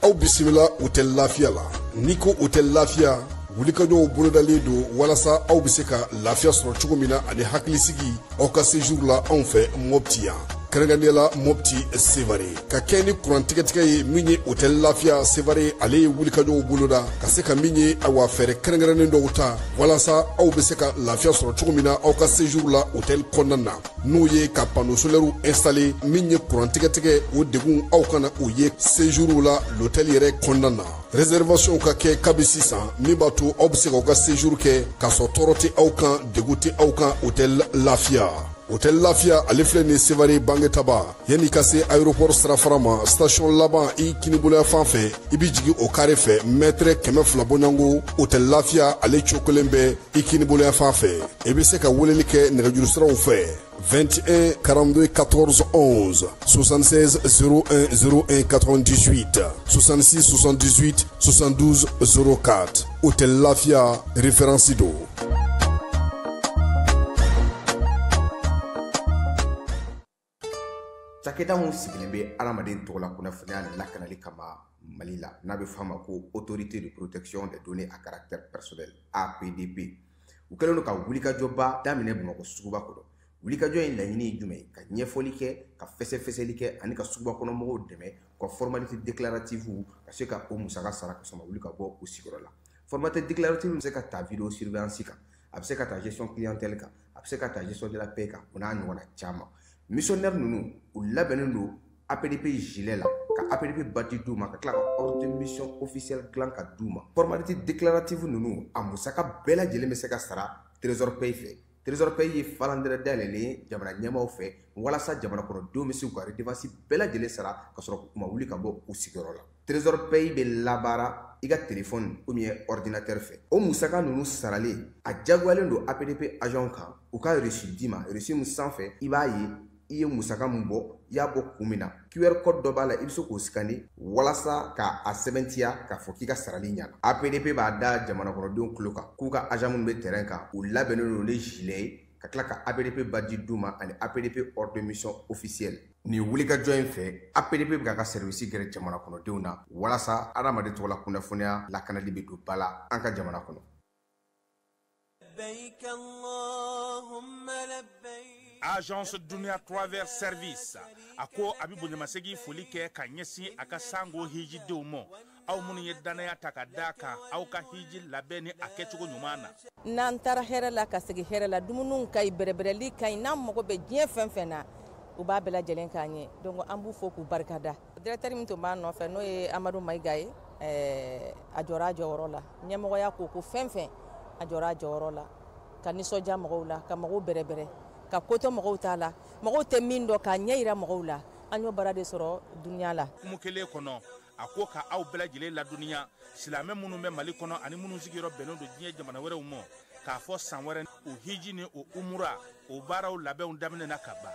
Aw bisimila Hôtel Lafiya la. N'i ko Hôtel Lafiya, wulikajɔw bolodalen don walasa aw bɛ se ka lafiya sɔrɔ cogo min na ani hakilisigi aw ka séjour la anw fɛ Mopti yan. Kɛrɛnkɛrɛnnenya la Mopti Sevare. Ka kɛ ni kuran tigɛtigɛ ye min ye Hôtel Lafiya Sevare, ale ye wulikajɔw boloda ka se ka min ye awa fɛɛrɛ kɛrɛnkɛrɛnnen dɔw ta walasa aw bɛ se ka lafiya sɔrɔ cogo min na aw ka séjour la hôtel kɔnɔna na. N'o ye ka panneau solaire installé min ye kuran tigɛtigɛ o degun aw kana o ye séjour la l'hôtel yɛrɛ kɔnɔna na. Réservation ka kɛ kabi sisan min b'a to aw bɛ se k'aw ka séjour kɛ k'a sɔrɔ tɔɔrɔ tɛ aw kan, degun tɛ aw kan Hôtel Lafiya. Hôtel Lafiya ale filɛ nin Sevare Bangetaba, yanni ka se aéroport sirafara ma, station laban i kiniboloya fan fɛ, i bɛ jigin o carré fɛ mètre 200 bɔɲɔgɔnko. Hôtel Lafiya ale cokolen bɛ i kiniboloya fan fɛ. I bɛ se ka weleli kɛ nɛgɛjuru siraw fɛ 21 42 14 11, 76 01 01 98, 66 78 72 04. Hôtel Lafia, référence do. Cakɛda mun sigilen bɛ adamaden tɔgɔ la kunnafoniya lakanali kama Mali la, n'a bɛ f'a ma ko Autorité de protection des données à caractère personnel, APDP, u kɛlen don ka wulikajɔba daminɛ Bamakɔ suguba kɔnɔ. Wulikajɔ in laɲini ye jumɛn ye? Ka ɲɛfɔli kɛ, ka fɛsɛfɛsɛli kɛ ani ka suguba kɔnɔ mɔgɔw dɛmɛ u ka formalité déclarative ka se ka o musaka sara ka sɔrɔ ka wuli ka bɔ u sigiyɔrɔ la. Formalité déclarative bɛ se ka ta vidéo surveillance kan, a bɛ se ka ta gestion clientèle kan, a bɛ se ka ta gestion de la paie kan, o n'a ɲɔgɔnna caman. Missionnaire ninnu, u labɛnnen don APDP gilet la, ka APDP badge d'u ma, ka tila ka ordre de mission officielle dilan ka d'u ma. Formalité déclarative ninnu, a musaka bɛɛ lajɛlen bɛ se ka sara Trésor Paye fɛ. Trésor Paye ye falandɛrɛ dayɛlɛlen ye jamana ɲɛmaaw fɛ walasa jamana kɔnɔdenw bɛ se k'u ka redevance bɛɛ lajɛlen sara ka sɔrɔ u ma wuli ka bɔ u sigiyɔrɔ la. Trésor Paye bɛ labaara i ka téléphone ou bien ordinateur fɛ. O musaka ninnu saralen, a diyagoyalen don APDP agent kan u ka reçu d'i ma, reçu min sanfɛ i b'a ye i ye musaka mun bɔ, i y'a bɔ kun min na. QR code dɔ b'a la, i bɛ se k'o scanner walasa k'a sɛbɛntiya k'a fɔ k'i ka sarali ɲɛna. APDP b'a da jamana kɔnɔdenw tulo kan k'u ka agent minnu bɛ terrain kan, u labɛnnen don ni gilet ye, ka tila ka APDP badge d'u ma ani APDP ordre de mission officielle. Nin wulikajɔ in fɛ, APDP bɛ k'a ka service gɛrɛ jamana kɔnɔdenw na walasa adamaden tɔgɔ la kunnafoniya lakanali bɛ don ba la an ka jamana kɔnɔ. Agence Dunia Travel Service a ko a bɛ bonyamasegin foli kɛ ka ɲɛsin a ka sango hijidenw ma, aw minnu ye danaya ta ka d'a kan aw ka hiji labɛn ni a kɛcogo ɲuman na. N'an taara hɛrɛ la ka segin hɛrɛ la, dumuniw ka ɲi, bɛrɛbɛrɛli ka ɲi, n'an mago bɛ diɲɛ fɛn fɛn na, u b'a bɛɛ lajɛlen k'an ye. Donc an b'u fo k'u barikada. Directeur min tun b'an nɔfɛ, n'o ye Amadu Mayiga ye, a jɔra a jɔyɔrɔ la. Ɲɛmɔgɔya ko ko fɛn fɛn, a jɔra a jɔyɔrɔ la, ka nisɔndiya mɔgɔw la, ka mɔgɔw bɛrɛbɛrɛ, ka ko to mɔgɔw t'a la, mɔgɔw tɛ min dɔn k'a ɲɛ yira mɔgɔw la. An y'o baara de sɔrɔ dunuya la. Hukumu kelen kɔnɔ, a ko ka aw bɛɛ lajɛlen ladɔnniya, silamɛ minnu bɛ Mali kɔnɔ ani minnu sigiyɔrɔ bɛnnen don diɲɛ jamana wɛrɛw ma, k'a fɔ san wɛrɛ o hiji ni o umura o baaraw labɛnw daminɛna ka ban.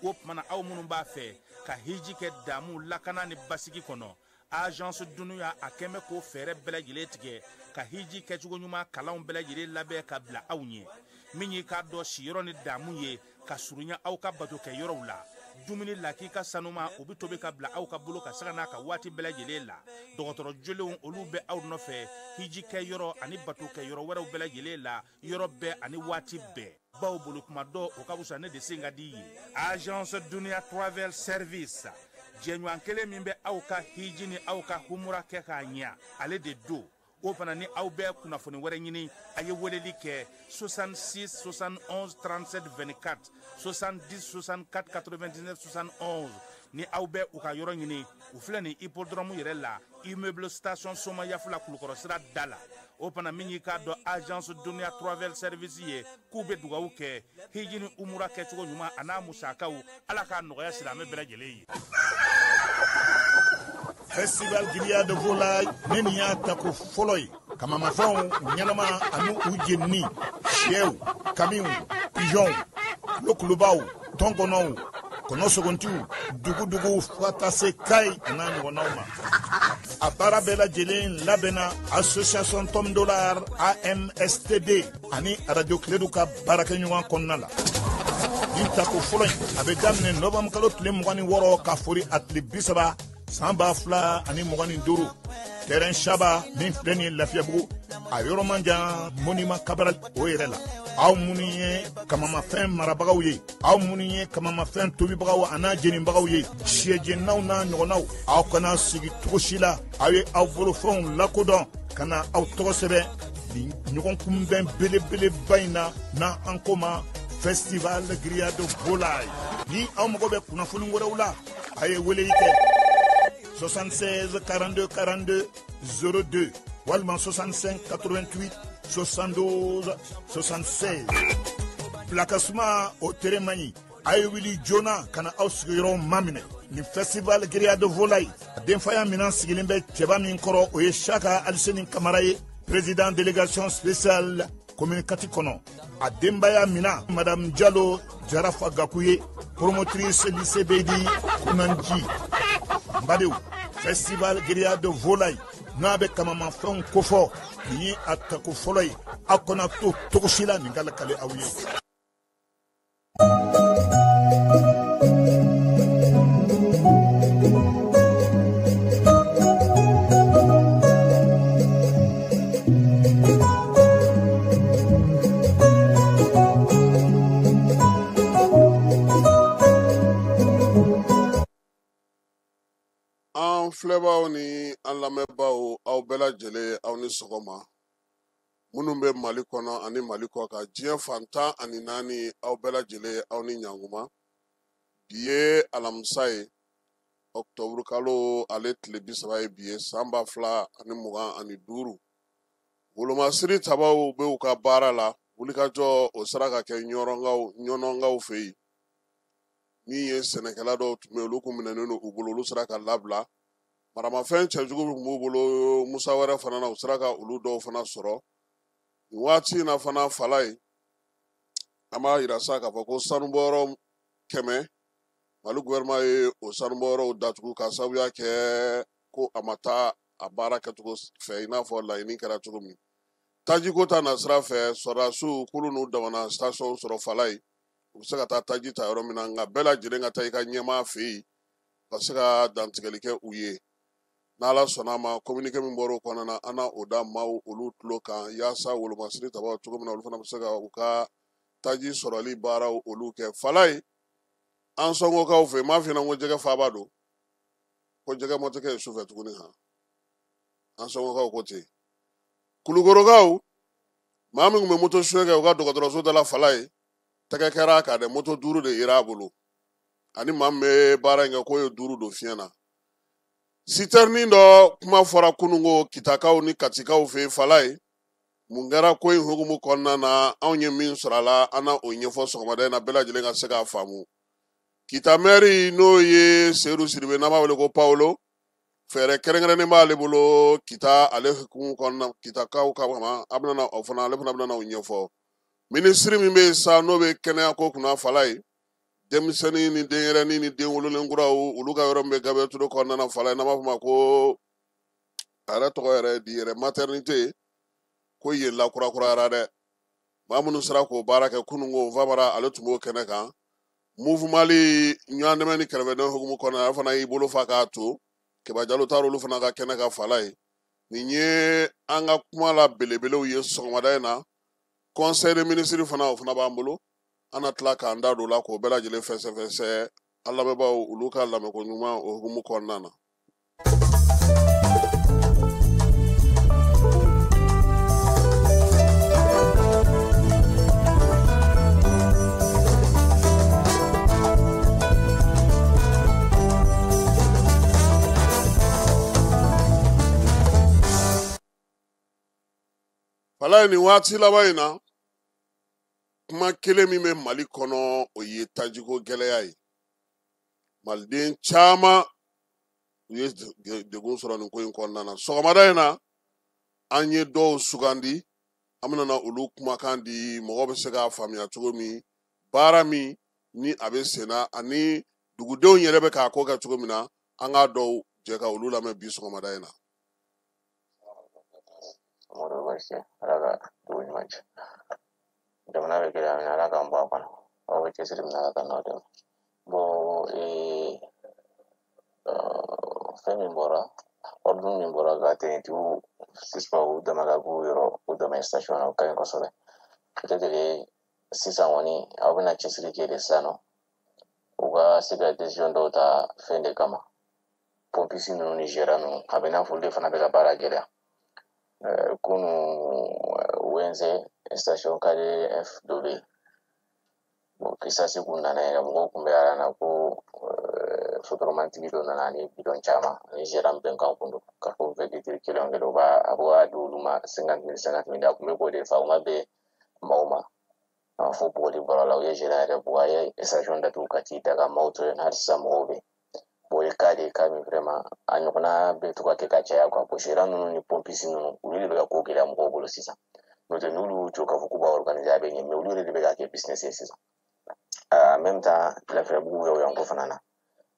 O tuma na, aw minnu b'a fɛ ka hiji kɛ damu, lakana ni basigi kɔnɔ, Agence Dunuya a kɛn bɛ k'o fɛɛrɛ bɛɛ lajɛlen tigɛ ka hiji kɛcogo ɲuman kalanw bɛɛ lajɛlen labɛn ka bila aw ɲɛ. Min y'i k'a dɔn siyɔrɔ ni damu ye ka surunya aw ka bato kɛ yɔrɔw la, dumuni lakika sanuma o bɛ tobi ka bila aw ka bolo ka saga n'a ka waati bɛɛ lajɛlen la. Dɔgɔtɔrɔ jolenw olu bɛ aw nɔfɛ hiji kɛ yɔrɔ ani bato kɛ yɔrɔ wɛrɛw bɛɛ lajɛlen la, yɔrɔ bɛɛ ani waati bɛɛ, baw bolo kuma dɔ o ka fisa ne de sen ka di ye. Agence Dunia Travel Service, jɛɲɔgɔn kelen min bɛ aw ka hiji ni aw ka humura kɛ k'a ɲɛ, ale de don. O fana ni aw bɛ kunnafoni wɛrɛ ɲini, a ye weleli kɛ 66 71 37 24, 70 64 99 71. Ni aw bɛ u ka yɔrɔ ɲini, u filɛ nin hippodrome yɛrɛ la, immeuble station Somayafula, Kulukɔrɔ sira da la. O fana min y'i k'a dɔn Agence Dunia Travel Service ye, k'u bɛ dugawu kɛ hiji ni umura kɛcogo ɲuman a n'a musakaw, Ala k'a nɔgɔya silamɛ bɛɛ lajɛlen ye. Festival Grillade de Volaille, ne nin y'a tako fɔlɔ ye. Kamamafɛnw ɲɛnama ani u jenini, sɛw, kamiw, pigeonw, kulokulubaw, tɔnkɔnɔw, kɔnɔ sogontiw, dugudugu, fo ka taa se kayi a n'a ɲɔgɔnnaw ma. A baara bɛɛ lajɛlen labɛnna association Tom Dollar AMSTD ani Radio Kiledu ka baarakɛɲɔgɔn kɔnɔna la. Nin tako fɔlɔ in, a bɛ daminɛ novembre kalo tile 26 ka fori a tile 30. San 2025, terrain Chaba min filɛ nin ye Lafiyabugu, a yɔrɔ man jan Monument Cabral o yɛrɛ la. Aw minnu ye kamamafɛn marabagaw ye, aw minnu ye kamamafɛn tobibagaw a n'a jenibagaw ye, sɛjɛnaw n'a ɲɔgɔnnaw, aw kana sigi cogo si la, aw ye aw bolofɛnw lakodɔn ka na aw tɔgɔ sɛbɛn nin ɲɔgɔn kunbɛn belebeleba in na, n'an an ko ma Festival Grillade Volaille. Ni aw mago bɛ kunnafoni wɛrɛw la, a ye weleli kɛ 76 42 42 02 walima 65 88 72 76. Bilakasuma o tere man ɲi, a ye wuli joona ka na aw sigiyɔrɔw maminɛ. Nin Festival Grillade Volaille, a denfaya minɛn sigilen bɛ cɛba min kɔrɔ, o ye Saka Aliseni Kamara ye, président délégation spéciale commune 4 kɔnɔ. A denbaya mina Madame Jalo Jarafa Gaku ye, promotrice lycée Beydi Kunanji. N badenw, Festival Grillade Volaille n'a bɛ kamamafɛnw kofɔ, nin ye a tako fɔlɔ ye, aw kana to cogo si la nin ka lakale aw ye. An filɛbaw ni an lamɛnbaw, aw bɛɛ lajɛlen, aw ni sɔgɔma. Minnu bɛ Mali kɔnɔ ani Mali kɔ kan, diɲɛ fan 14, aw bɛɛ lajɛlen, aw ni ɲankuma. Bi ye alamisa ye, ɔkutɔburu kalo ale tile 30 ye bi ye, san 2025. Wolomasiri tabaw bɛ u ka baara la, wulikajɔ o sera ka kɛ ɲɔnɔnkaw fɛ yen. Min ye sɛnɛkɛla dɔw tun bɛ yen, olu kun minɛnen don u bolo, olu sera ka labila. Maramafɛn cɛjugu tun b'u bolo Musa wɛrɛ fana na, u sera ka olu dɔw fana sɔrɔ. Nin waati in na fana Falaye, an b'a yira sa k'a fɔ ko sanubɔyɔrɔ 100, Mali gouvernement ye o sanubɔyɔrɔw datugu k'a sababuya kɛ ko a ma taa a baara kɛcogo fɛ i n'a fɔ laɲini kɛra cogo min. Tajiko ta nasira fɛ, sɔrɔdasiw k'olu n'u damana station sɔrɔ Falaye, u bɛ se ka taa taji ta yɔrɔ min na, nka bɛɛ lajɛlen ka taa i ka ɲɛmaa fɛ yen ka se ka dantigɛli kɛ u ye. N'Ala sɔnna a ma, communiqué min bɔra o kɔnɔna na, an na o da maaw olu tulo kan yaasa wolomasiri tabaw cogo min na, olu fana bɛ se ka u ka taji sɔrɔli baaraw olu kɛ. Falaye, an sɔngokaw fɛ yen, n m'a f'i ɲɛna ko jɛgɛ faaba don, ko jɛgɛ mɔ tɛ kɛ yen sufɛ tuguni han. An sɔngokaw ko ten. Kulukorokaw, maa min tun bɛ moto suɲɛ kɛ u ka dɔgɔtɔrɔso da la Falaye, tɛgɛ kɛra a kan dɛ, moto 5 de yera a bolo, ani maa min bɛ baara in kɛ k'o ye 5 don fiɲɛ na. Sitɛrinin dɔ kuma fɔra kununko Kitakaw ni Katikaw fɛ yen Falaye. Mun kɛra ko in hukumu kɔnɔna na, anw ye min sɔrɔ a la, an na o ɲɛfɔ sɔgɔmada in na, bɛɛ lajɛlen ka se k'a faamu. Kita mɛri n'o ye Seyidu Sidibe, n'an b'a wele ko Pawolo, fɛɛrɛ kɛrɛnkɛrɛnnen b'ale bolo Kita ale hukumu kɔnɔna, Kitakaw kama, a bɛna o fana, ale fana bɛna o ɲɛfɔ. Minisiri min bɛ yen sa, n'o bɛ kɛnɛyako kunna Falaye, denmisɛnnin ni denyɛrɛnin ni den wololen kuraw, olu ka yɔrɔ min bɛ Gabriel Touré kɔnɔna na Falaye, n'an b'a fɔ ma ko a yɛrɛ tɔgɔ yɛrɛ di yɛrɛ maternité, ko yen lakurakurayara dɛ. Maa minnu sera k'o baara kɛ kununko, Famara ale tun b'o kɛnɛ kan. Mouvement Mali ɲɔgɔndɛmɛ ni kɛrɛfɛdɛn hukumu kɔnɔna, ale fana y'i bolo fa k'a to Keba Jalo taara olu fana ka kɛnɛ kan Falaye. Nin ye an ka kuma la belebelew ye sɔgɔmada in na. Conseil des ministres fana, o fana b'an bolo, an na tila k'an da don o la k'o bɛɛ lajɛlen fɛsɛfɛsɛ an lamɛnbaaw olu ka lamɛnko ɲuman o hukumu kɔnɔna na. Falaye, nin waati laban in na, kuma kelen min bɛ Mali kɔnɔ, o ye tajiko gɛlɛya ye. Maliden caman u ye degun sɔrɔ nin ko in kɔnɔna na. Sɔgɔmada in na, an ye dɔw sugandi, an bɛna na olu kumakan di, mɔgɔ bɛ se k'a faamuya cogo min, baara min ni a bɛ sen na ani dugudenw yɛrɛ bɛ k'a ko kɛ cogo min na, an k'a dɔw jɛ ka olu lamɛn bi sɔgɔmada in na. Ala ka dugu ɲuman cɛ. Jamana bɛ gɛlɛya min na, Ala k'an bɔ a kɔnɔ. Aw bɛ cɛsiri min na, Ala ka n'aw dɛmɛ. Bon, Fɛn min bɔra, ordre min bɔra ka tenitigiw suspend u dama ka b'u yɔrɔ u dama station na, o ka ɲi kosɛbɛ. Peut-être que sisan kɔni aw bɛna cɛsiri kɛ de sisan nɔ, u ka se ka décision dɔw ta fɛn de kama. Pompiste ninnu ni gérant ninnu, a bɛ n'a fɔ olu de fana bɛ ka baara gɛlɛya. Kunu Wenze station KDF dɔ bɛ yen. Bon, kisasi kun nana yɛrɛ, mɔgɔw kun bɛ aran na ko sotoromantigi dɔ nana ni bidɔn caman ani gérant bɛnkan kun don k'a fɔ 20 litres kelen o kelen, u b'a a b'a di olu ma 50 000 50 000. A kun bɛ k'o de fa, o ma bɛn maaw ma. A fɔ bugɔli bɔra la, u ye gérant yɛrɛ bugɔ, a ye station datugu ka t'i da ka maaw to yen, hali sisan mɔgɔw bɛ yen. Bon, o ye cas de ye, cas min vraiment a ɲɔgɔnna bɛ to ka kɛ ka caya quoi. Bon, gérant ninnu ni pompiste ninnu, olu de bɛ ka ko gɛlɛya mɔgɔw bolo sisan. N'o tɛ, n'olu y'u jɔ k'a fɔ k'u b'a organiser, a bɛ ɲɛ, mais olu yɛrɛ de bɛ k'a kɛ business ye sisan. En même temps, Lafiyabugu Yawuyanko fana na,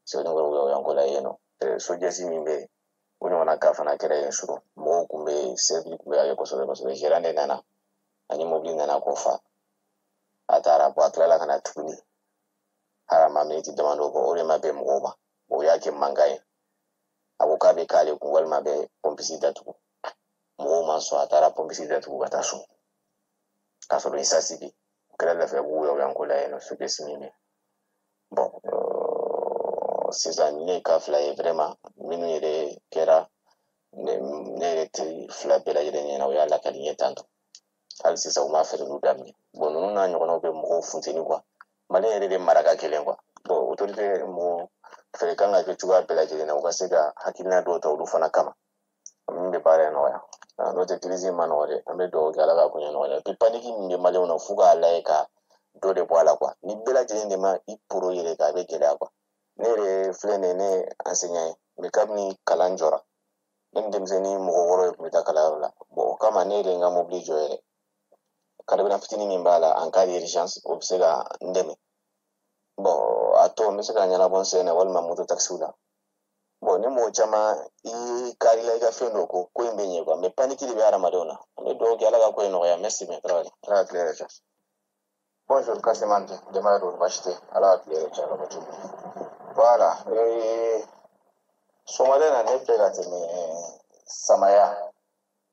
Sɛbɛnnikɔrɔ Yawuyanko la yen nɔ, sojɛsi min bɛ yen, o ɲɔgɔnna cas fana kɛra yen surɔ. Mɔgɔw kun bɛ cercle kun bɛ ka kɛ kosɛbɛ kosɛbɛ. Gérant de nana ani mobili nana k'o fa, a taara. Bɔn, a tilala ka na tuguni, hali a ma miniti damadɔ bɔ, o de ma bɛn mɔgɔw ma. O y'a kɛ mankan ye, a ko k'a bɛ k'ale kun walima a bɛ pompiste datugu. Mɔgɔw ma sɔn, a taara pompiste datugu ka taa so k'a sɔrɔ essence bɛ. O kɛra Lafiyabugu Yawuyanko la yen nɔ, sojɛsi min bɛ. Bon, sisan ne ye cas fila ye vraiment minnu yɛrɛ kɛra ne yɛrɛ teri fila bɛɛ lajɛlen ɲɛna, o y'a lakali n ye tantɔ. Hali sisan u ma feereliw daminɛ. Bon, ninnu n'a ɲɔgɔnnaw bɛ mɔgɔw funteni quoi. Mali yɛrɛ de mara ka gɛlɛn quoi. Bon, autorité mɔgɔ fɛɛrɛ kan ka kɛ cogoya bɛɛ lajɛlen na, u ka se ka hakilina dɔw ta olu fana kama min bɛ baara in nɔgɔya. N'o tɛ, crise ma nɔgɔ dɛ. An bɛ dugawu kɛ, Ala ka koɲɛ nɔgɔya. Puis panique min bɛ maliyɛnw na, f'u k'a lajɛ ka dɔ de bɔ a la quoi. Ni bɛɛ lajɛlen de ma i poro yɛrɛ kan, a bɛ gɛlɛya quoi. Ne yɛrɛ filɛ nin ye, ne ye enseignant ye, mais kabini kalan jɔra, ne ni denmisɛnnin mɔgɔ wɔɔrɔ de tun bɛ taa kalanyɔrɔ la. Bon, o kama ne yɛrɛ ye n ka mobili jɔ yɛrɛ, carburant fitinin min b'a la en cas d'urgence, o bɛ se ka n dɛmɛ. Bon, a tɔ n bɛ se ka ɲɛnabɔ n sen na walima moto taxiw la. Bon, ni mɔgɔ caman i karila i ka fɛn dɔ ko ko in bɛ ɲɛ quoi, mais panique de bɛ hadamadenw na. An bɛ dugawu kɛ, Ala ka ko in nɔgɔya. Merci bien, Tarawele. Ala ka tile yɛrɛ diya. Bonjour Kassimante, denbaya don, baasi tɛ, Ala ka tile yɛrɛ diya ka cogo. Voilà, sɔgɔmada in na, ne filɛ ka tɛmɛ Samaya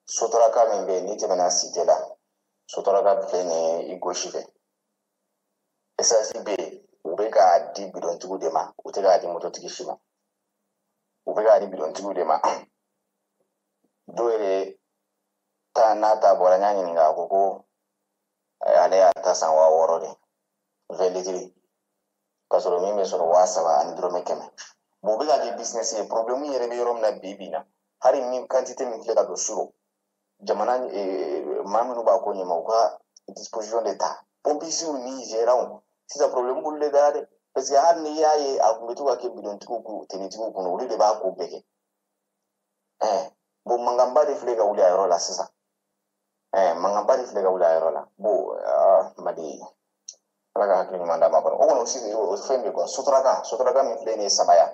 Sotaraka min bɛ yen, n'i tɛmɛna Cité la, Sotaraka filɛ nin ye i gauche fɛ. Essence bɛ yen, u bɛ k'a di bidɔntigiw de ma, u tɛ k'a di mototigi si ma. U bɛ k'a di bidɔntigiw de ma. Dɔw yɛrɛ ta n'a ta bɔra, n y'a ɲininka, a ko ko ale y'a ta san 6000 de 20 litres, k'a sɔrɔ min bɛ sɔrɔ 3100. Bon, u bɛ k'a kɛ business ye. Problème yɛrɛ bɛ yɔrɔ min na bi bi in na, hali min quantité min filɛ ka don suro jamana, maa minnu b'a ko ɲɛma, u ka disposition de ta. Pompistew ni gérantw, sisan problème b'olu de da dɛ, parce que hali n'i y'a ye a tun bɛ to ka kɛ bidɔntigiw kun, tenitigiw kun, olu de b'a ko bɛɛ kɛ. Bon, mankanba de filɛ ka wuli a yɔrɔ la sisan. Mankanba de filɛ ka wuli a yɔrɔ la. Bon, Mali, Ala ka hakili ɲuman d'a ma kɔnɔ. O kɔni, sisan o fɛn bɛ quoi, Sotaraka, Sotaraka min filɛ nin ye Samaya,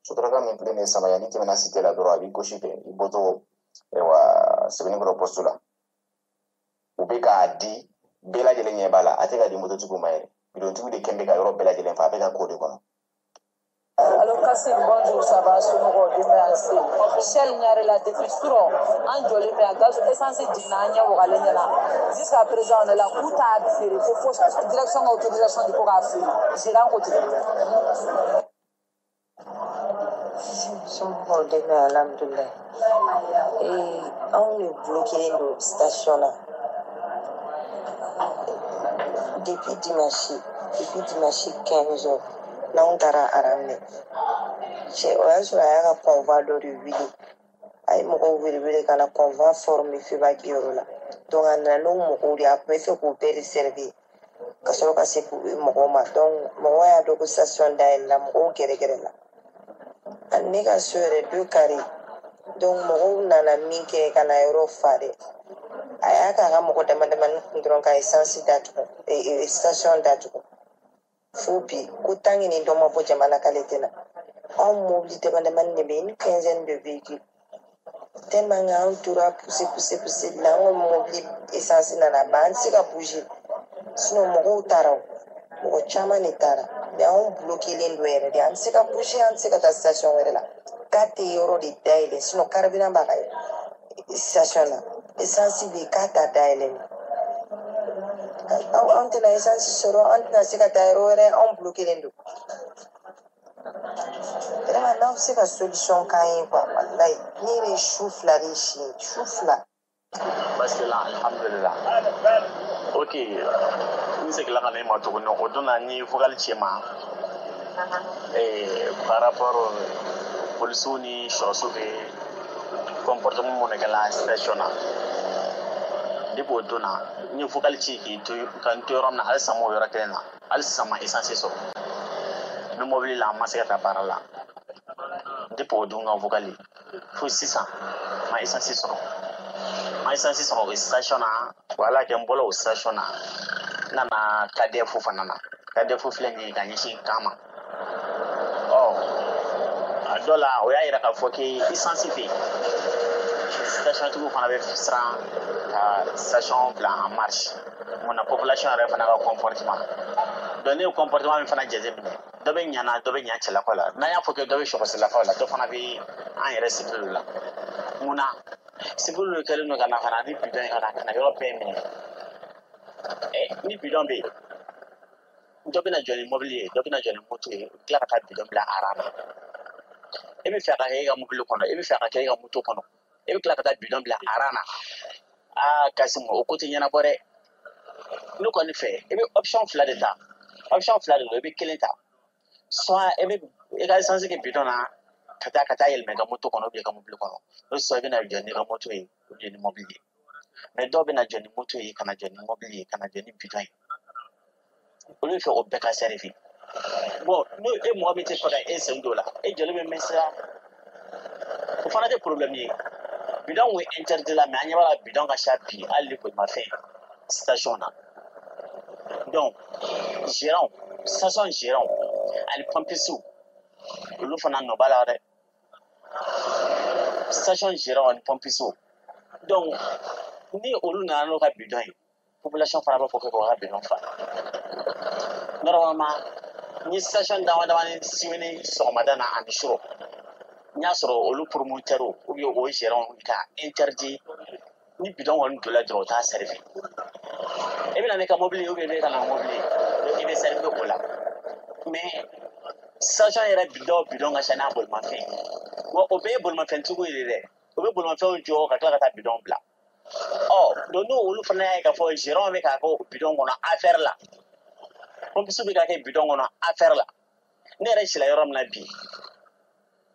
Sotaraka min filɛ nin ye Samaya, n'i tɛmɛna Cité la dɔrɔn, a b'i gauche fɛ, i bɔtɔ ayiwa Sɛbɛnnikɔrɔ poste la. U bɛ k'a di bɛɛ lajɛlen ɲɛ b'a la, a tɛ ka di mototigiw ma yɛrɛ. Bidɔntigiw de kɛn bɛ ka yɔrɔ bɛɛ lajɛlen fa, a bɛ ka k'o de kɔnɔ. Allo Kassim, bonjour, ça va, somɔgɔw, denbaya se? Shell ɲare la depuis surɔ, an jɔlen bɛ yan, gaz essence jiginna an ɲɛ wagalen ɲɛna. Jusqu'à présent on est là, k'u t'a feere ko fo direction ka autorisation di ko k'a feere. Gérant ko ten. Somɔgɔw, denbaya, alhamdulilayi. Ee, anw de bloqué don station na depuis dimanche, depuis dimanche 15 heures n'anw taara Aramɛ. Cɛ, o y'a sɔrɔ a y'a ka convoi dɔ de wele, a ye mɔgɔw wele wele ka na convoi former Febaki yɔrɔ la. Donc a nana n'o mɔgɔw de ye, a tun bɛ fɛ k'u bɛɛ de servir ka sɔrɔ ka se k'u mɔgɔw ma. Donc mɔgɔw y'a dɔn ko station dayɛlɛla, mɔgɔw gɛrɛgɛrɛ la. Ani ne ka so yɛrɛ deux carrés. Donc mɔgɔw nana min kɛ ka na yɔrɔ fa dɛ, a y'a k'a ka mɔgɔ dama damani kun dɔrɔn ka essence datugu, station datugu. Fo bi ko tant que ni dɔ ma bɔ jamana k'ale tɛ na. Anw mobili dama damani de bɛ yen, une quinzaine de véhicules, tellement que anw tora pousser pousser pousser la, an ka mobili essence nana ban, an tɛ se ka bouger. Sinon mɔgɔw taara, o mɔgɔ caman de taara. Mais anw bloquélen don yɛrɛ de, an tɛ se ka bouger, an tɛ se ka taa station wɛrɛ la. K'a tɛ yɔrɔ de dayɛlɛ, sinon carburant b'a ka station na, essence bɛ yen, k'a t'a dayɛlɛ. Anw tɛna essence sɔrɔ, an tɛna se ka taa yɔrɔ wɛrɛ, anw bloquélen don. Vraiment, n'aw bɛ se ka solution k'an ye quoi, walayi ne yɛrɛ ye su 2 de si, su 2. Basi la, alhamdulillah. Ok, n seginna ka na e ma tuguni. O don na, n ye vocal ci ma par rapport polisiw ni sɔrɔsiw bɛ comportement mun kɛla station na. Depuis o don na, n ye vocal ci k'i to ka n to yɔrɔ min na, halisa n m'o yɔrɔ kelen na, hali sisan ma essence sɔrɔ. N bɛ mobili la, n ma se ka taa baara la. Depuis o don ka vocal fo sisan, ma essence sɔrɔ, ma essence sɔrɔ o station na. Wala kɛ n bɔla o station na, n nana KDF fana na. KDF filɛ nin ye ka ɲɛsin kan ma. Ɔ, a dɔ la, o y'a yira k'a fɔ k'e essence tɛ yen. Station tigiw fana bɛ siran ka station bila en marche. Mun na? Population yɛrɛ fana ka comportement. Donc ne ye comportement min fana jateminɛ, dɔ bɛ ɲana, dɔ bɛ ɲa cɛlakaw la. N'an y'a fɔ kɛ dɔ bɛ sɔgɔsilakaw la, dɔ fana bɛ an yɛrɛ civil la. Mun na civil kɛlen don ka na ka na ni bidon ye, ka na yɔrɔ bɛɛ minɛ? Ni bidon bɛ yen, dɔ bɛna jɔ ni mobili ye, dɔ bɛna jɔ ni moto ye, u tila ka taa bidon bila rang na. E bɛ fɛ a ka kɛ e ka mobili kɔnɔ, e bɛ fɛ a ka kɛ e ka moto kɔnɔ, e bɛ tila ka taa bidon bila rang na. Aa Kasimu, o ko tɛ ɲɛnabɔ dɛ. Ne kɔni fɛ, i bɛ option 2 de ta, option 2 de don. I bɛ kelen ta, soit e bɛ i ka essence kɛ bidon na ka taa yɛlɛma i ka moto kɔnɔ ou bien i ka mobili kɔnɔ, o soit i bɛna jɔ n'i ka moto ye ou bien ni mobili ye. Mais dɔw bɛna jɔ ni moto ye, ka na jɔ ni mobili ye, ka na jɔ ni bidon ye, olu bɛ fɛ o bɛɛ ka servir. Bon, n'o e mɔgɔ min tɛ fɛ ka e sen don o la, e jɔlen bɛ mɛn sira, o fana tɛ problème ye. Bidon kun interdit la, mais an ɲɛ b'a la, bidon ka ca bi, hali ni bolimafɛn station na. Donc gérant, station gérant ani pompiste, olu fana nɔ b'a la dɛ. Station gérant ani pompiste, donc ni olu nana n'o ka bidon ye, population fana b'a fɔ k'o ka bidon fa. Normalement, ni station dama damani sini sɔgɔmada na ani suro, n y'a sɔrɔ olu promoteur ou bien o gérant ka interdit, ni bidon kɔni donna dɔrɔn, o t'a servi. E bɛna ne ka mobili ye ou bien ne ka na mobili ye, i bɛ servi o la. Mais station yɛrɛ bidon, bidon ka ca n'a bolimafɛn ye. Wa o bɛɛ ye bolimafɛntigiw ye dɛ, o bɛ bolimafɛnw jɔ ka tila ka taa bidon bila. Ɔ, donc n'o olu fana y'a ye k'a fɔ gérant bɛ k'a kɛ bidon kɔnɔ affaire la, pompiste bɛ k'a kɛ bidon kɔnɔ affaire la. Ne yɛrɛ sila yɔrɔ min na bi,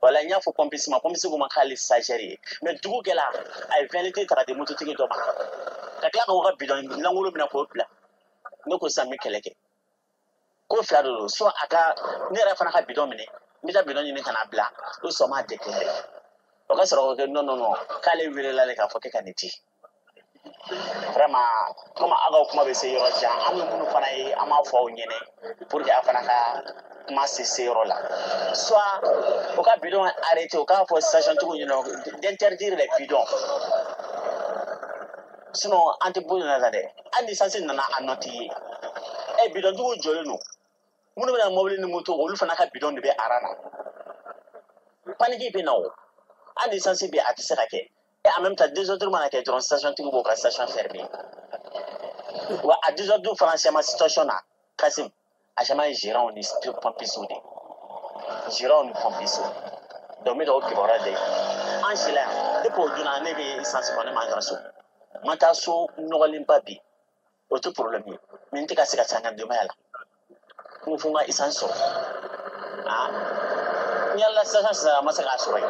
wala n y'a fɔ pompiste ma, pompiste ko ma k'ale stagiaire ye. Mais dugu kɛla, a ye 20 litres ta ka di mototigi dɔ ma, ka tila k'o ka bidon lankolon minɛ k'o bila. Ne ko sisan, n bɛ kɛlɛ kɛ. Ko fila de don: soit a ka ne yɛrɛ fana ka bidon minɛ, n bɛ taa bidon ɲini ka na bila, o sɔn m'a déclaré. O ka sɔrɔ k'o kɛ. Non, non, non, k'ale welela de k'a fɔ k'e ka nin di. Vraiment, komi aw ka kuma bɛ se yɔrɔ jan, an bɛ minnu fana ye, an b'a fɔ aw ɲɛnɛ pour que aw fana ka kuma se se yɔrɔ la. Soit o ka bidon arrêté, o k'a fɔ station tigiw ɲɛna d'interdire les bidons, sinon an tɛ bɔ nin na dɛ. Hali ni essence nana, a nɔ t'i ye. Ɛ, bidon tigiw jɔlen don, minnu bɛna mobili ni moto, olu fana ka bidon de bɛ rang na. Panique bɛ na o. Hali ni essence bɛ, a tɛ se ka kɛ. Et en même temps, désordre mana kɛ dɔrɔn, station tigiw b'o ka station fermé. Wa a désordre fana caman situation na, Kasim, a caman ye gérant ni pompiste de, gérant ni pompiste. Donc n bɛ ka o kibaruya de an si la yan. Depuis o donna, ne bɛ essence kɔnɔ, ne ma taa so, n ma taa so nɔgɔlenba bi, o tɛ problème ye. Mais n tɛ ka se ka se an ka denbaya la, n ko fo n ka essence sɔrɔ. Ah, n yala station sisan, a ma se k'a sɔrɔ yen.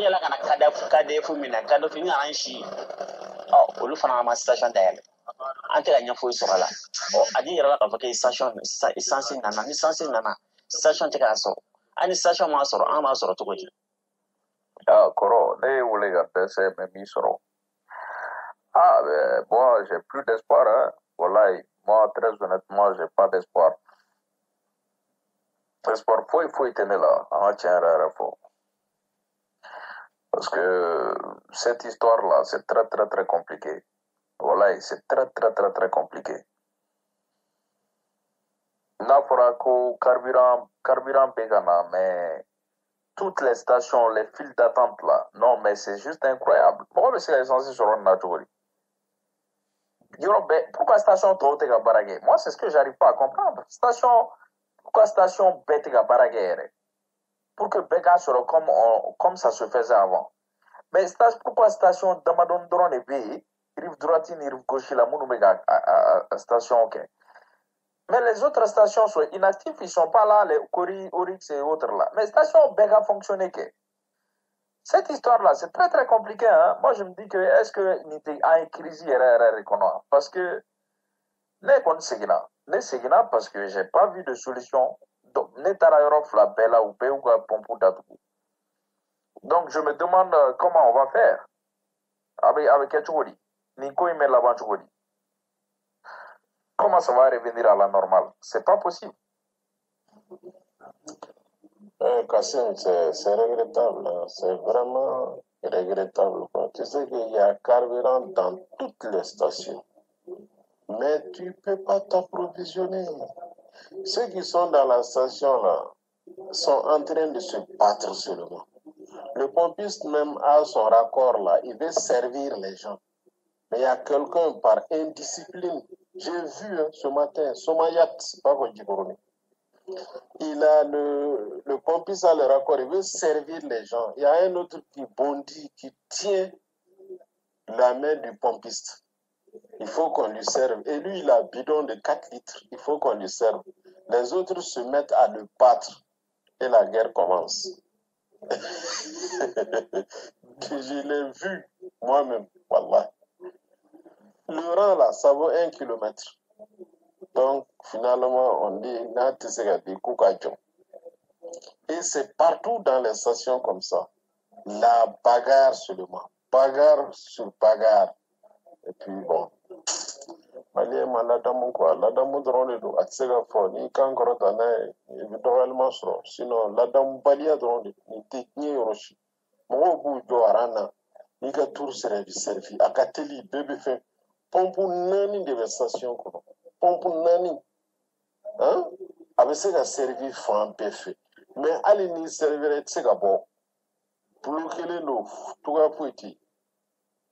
N yɛlɛ ka na KDF, KDF min na, KDF, n nana n si. Ɔ, olu fana ma station dayɛlɛ, an tɛ ka ɲɛ foyi sɔrɔ a la. Ɔ, a di yɛrɛ la k'a fɔ ko station essence nana, ni essence nana, station tɛ k'a sɔrɔ. Hali ni station m'a sɔrɔ, an b'a sɔrɔ cogo di? Ah, kɔrɔ, ne ye wele ka dɛsɛ, mais min sɔrɔ. Ah, ben, moi, j'ai plus d'espoir, hein. Wallahi, moi, très honnêtement, j'ai pas d'espoir. Espoir foyi foyi tɛ ne la, an ka tiɲɛ yɛrɛ yɛrɛ fɔ. Parce que cette histoire-là, c'est très, très, très compliqué. Wallahi, c'est très, très, très, très compliqué. N'a fɔra ko carburant bɛ ka na, mais toutes les stations, les files d'attente là, non mais c'est juste incroyable. Mɔgɔ bɛ se ka essence sɔrɔ nin na cogo di? Yɔrɔ bɛɛ, pourquoi station tɔw tɛ ka baara kɛ? Moi, c'est ce que j'arrive pas à comprendre. Station, pourquoi station bɛɛ tɛ ka baara kɛ yɛrɛ? Pour que bɛɛ k'a sɔrɔ comme ça se faisait avant. Mais pourquoi station damadɔni dɔrɔn de bɛ yen, rive droite ni rive gauche la, minnu bɛ ka a station kɛ? Mais les autres stations sont inactives, ils sont pas là, les Cori, Oryx et autres là. Mais station bɛɛ ka fonctionner kɛ. Cette histoire-là, c'est très très compliqué, hein. Moi, je me dis que est-ce que nin tɛ an ye crise yɛrɛ yɛrɛ de kɔnɔ? Parce que ne kɔni seginna. Ne seginna parce que j'ai pas vu de solution. Donc, ne taara yɔrɔ fila bɛɛ la, u bɛɛ y'u ka pompe datugu. Donc, je me demande comment on va faire. A bɛ kɛ cogo di? Nin ko in bɛ laban cogo di? Comment ça va revenir à la normale? C'est pas possible. Kassim, c'est regrettable, hein. C'est vraiment regrettable, quoi. Tu sais qu'il y a carburant dans toutes les stations, mais tu peux pas t'approvisionner. Ceux qui sont dans la station là sont en train de se battre seulement. Le pompiste même a son raccord là, il veut servir les gens. Mais il y a quelqu'un par indiscipline. J'ai vu, hein, ce matin, Somayat, pas Kodjikoroni. Il a le pompiste a le raccord, il veut servir les gens. Il y a un autre qui bondit, qui tient la main du pompiste. Il faut qu'on lui serve. Et lui, il a un bidon de 4 litres. Il faut qu'on lui serve. Les autres se mettent à le battre. Et la guerre commence. Je l'ai vu moi-même. Wallah. Le rang là, ça vaut 1 kilomètre. Donc, finalement, on dit, et c'est partout dans les stations comme ça. La bagarre seulement. Bagarre sur bagarre. Et puis, bon. Malien ma ladamu quoi. Ladamu dɔrɔn de don. A tɛ se ka fɔ n'i kan kɔrɔta n'a ye, i bɛ dɔgɔyalima sɔrɔ. Sinon, ladamubaliya dɔrɔn de don. Nin tɛ diɲɛ yɔrɔ si. Mɔgɔw b'u jɔ aran na. N'i ka tour sera, i bɛ servi. A ka teli, bɛɛ bɛ fɛn. Pompe 4 de bɛ station kɔnɔ. Pompe 4. Hein? A bɛ se ka servi fan bɛɛ fɛ. Mais hali n'i servira, i tɛ se ka bɔ. Bolo kelen don, cogoya foyi tɛ yen.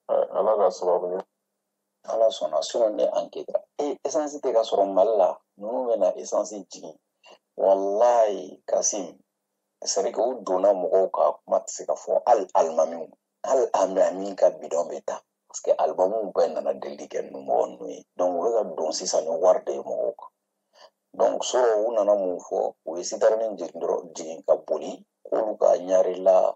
Ala ka sababu ɲuman. Ala sɔnna, sinon ne enquête e essence tɛ ka sɔrɔ Mali la, ninnu bɛna essence jigin. Wallahi Kassim, c'est à dire que u donna mɔgɔw ka kuma tɛ se ka fɔ. Hali alimamiw, hali alimami ka bidon bɛ ta, parce que alimamiw bɛɛ nana delili kɛ ninnu mɔgɔ ninnu ye. Donc u bɛ ka don sisan ni wari de ye mɔgɔw kan. Donc sɔrɔ u nana mun fɔ? U ye citerne jigin dɔrɔn, jigin ka boli k'olu ka ɲarela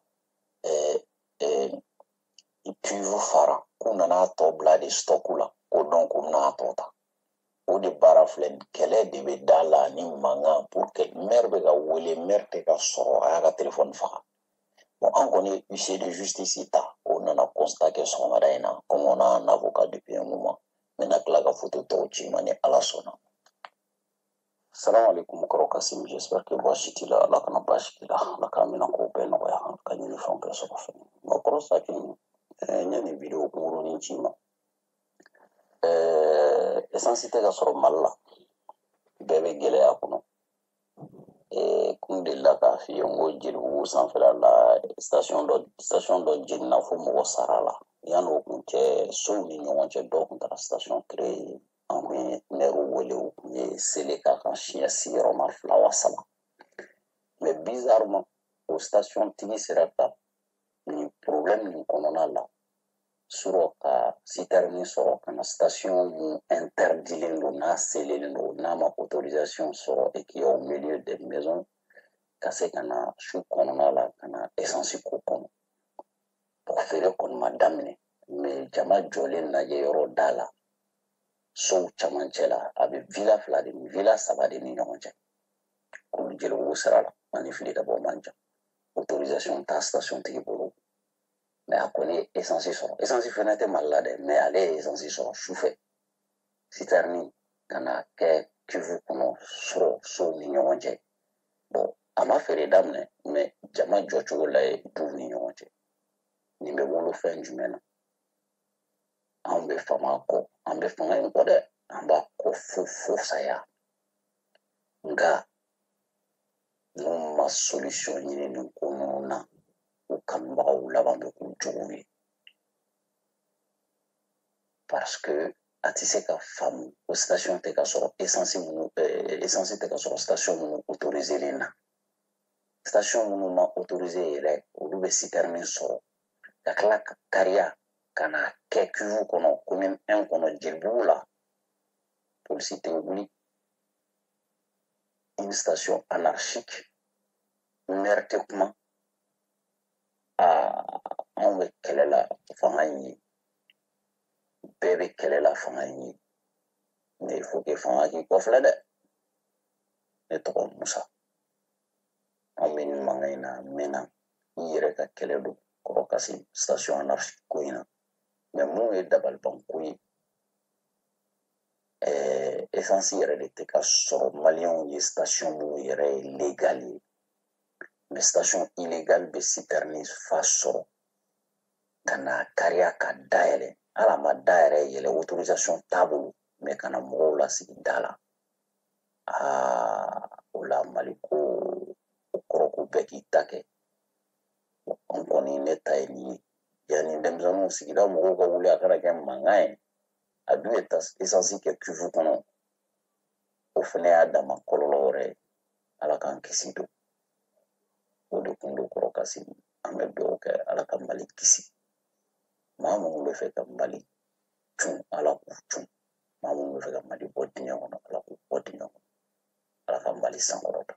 cuve fara, k'u nana tɔ bila de stock la, ko donc u bɛna tɔ ta. O de baara filɛ nin, kɛlɛ de bɛ da la ni mankan pour que maire bɛ ka wele, maire tɛ ka sɔrɔ, a y'a ka téléphone faga. Bon, an kɔni ye huissier de justice ta, o nana constat kɛ sɔgɔmada in na. Comme on a un avocat depuis un moment, n bɛna tila ka photo tɔw ci ma ni Ala sɔnna. Salam alaikum kɔrɔ Kassim, j'espère que baasi t'i la. Ala kana baasi k'i la, Ala k'a minɛ k'o bɛɛ nɔgɔya, Ala ka ɲini fɛnw kɛ sɔrɔ fɛn. Nka kɔrɔ Sakin, n ye nin vidéo kunkurunin ci ma. Essence tɛ ka sɔrɔ Mali la, bɛɛ bɛ gɛlɛya kɔnɔ. Kun delila k'a f'i ye n ko Jelibugu sanfɛla la, station dɔ jenina fo mɔgɔ sara la. Yan'o kun cɛ, sow ni ɲɔgɔn cɛ, dɔw kun taara station créer. An kun ye maire wele, u kun ye sele k'a kan siɲɛ sigiyɔrɔma 2 wa 3. Mais bizarrement, o station tigi sera ka nin problème nin kɔnɔna la sɔrɔ ka citerne sɔrɔ ka na station mun interdilen don, n'a selelen don, n'a ma autorisation sɔrɔ et qui est au milieu des maisons, ka se ka na su kɔnɔna la ka na essence ko kɔnɔ. Bon, feere kɔni ma daminɛ, mais jama jɔlen lajɛ yɔrɔ da la, sow camancɛ la, a bɛ villa 2 de ni villa 3 de ni ɲɔgɔn cɛ, k'olu Jelibugu sira la ani fili ka bɔ man jan. Autorisation t'a station tigi bolo, mais a kɔni ye essence sɔrɔ. Essence fɛnɛ tɛ Mali la dɛ, mais ale ye essence sɔrɔ sufɛ, citerne ka na kɛ cuve kɔnɔ sɔrɔ sow ni ɲɔgɔn cɛ. Bon, a ma feere daminɛ, mais jama jɔcogo la ye duw ni ɲɔgɔn cɛ. Nin bɛ wolo fɛn jumɛn na? Anw bɛ fama kɔ, an bɛ fanga in kɔ dɛ, an b'a kɔ fo fo saya. Nka n'u ma solution ɲini nin ko ninnu na, u kanubagaw laban bɛ k'u juguw ye, parce que a tɛ se ka faamu ko station tɛ ka sɔrɔ, essence minnu, essence tɛ ka sɔrɔ station minnu autorisé na. Station minnu ma autorisé yɛrɛ, olu bɛ citerne sɔrɔ ka tila ka kariya ka na kɛ cuve kɔnɔ, commune 1 kɔnɔ, Jelibugu la. Polisi tɛ wuli. Une station anarchique, maire tɛ kuma. Aa, anw bɛ kɛlɛ la fanga in ye, bɛɛ bɛ kɛlɛ la fanga in ye, mais il faut que fanga k'i kɔfilɛ dɛ. Ne tɔgɔ Musa. Anw bɛ nin mankan in na a mɛnna. I yɛrɛ ka kɛlɛ don, kɔrɔ Kasim, station anarchique ko in na. Mais mun ye dabalibanko ye, essence yɛrɛ de tɛ ka sɔrɔ maliyɛnw ye station minnu yɛrɛ ye légal ye, mais station illégale bɛ citerne fa sɔrɔ ka na kariya ka dayɛlɛ. Hali a ma da yɛrɛ yɛlɛ, autorisation t'a bolo, mais ka na mɔgɔw lasigi da la. Aa, o la Mali ko, o kɔrɔ ko bɛɛ k'i ta kɛ. An kɔni, ne ta ye nin ye. Yanni denmisɛnninw, sigida mɔgɔw ka wuli, a kana kɛ mankan ye. A dun ye essence kɛ cuve kɔnɔ, o fana y'a dama kɔlɔlɔ wɛrɛ ye. Ala k'an kisi don. O de kun don, kɔrɔ Kasim. An bɛ dugawu kɛ, Ala ka Mali kisi. Maa minnu bɛ fɛ ka Mali cun, Ala k'u cun. Maa minnu bɛ fɛ ka Mali bɔ dingɛ kɔnɔ, Ala k'u bɔ dingɛ kɔnɔ. Ala ka Mali sankɔrɔta.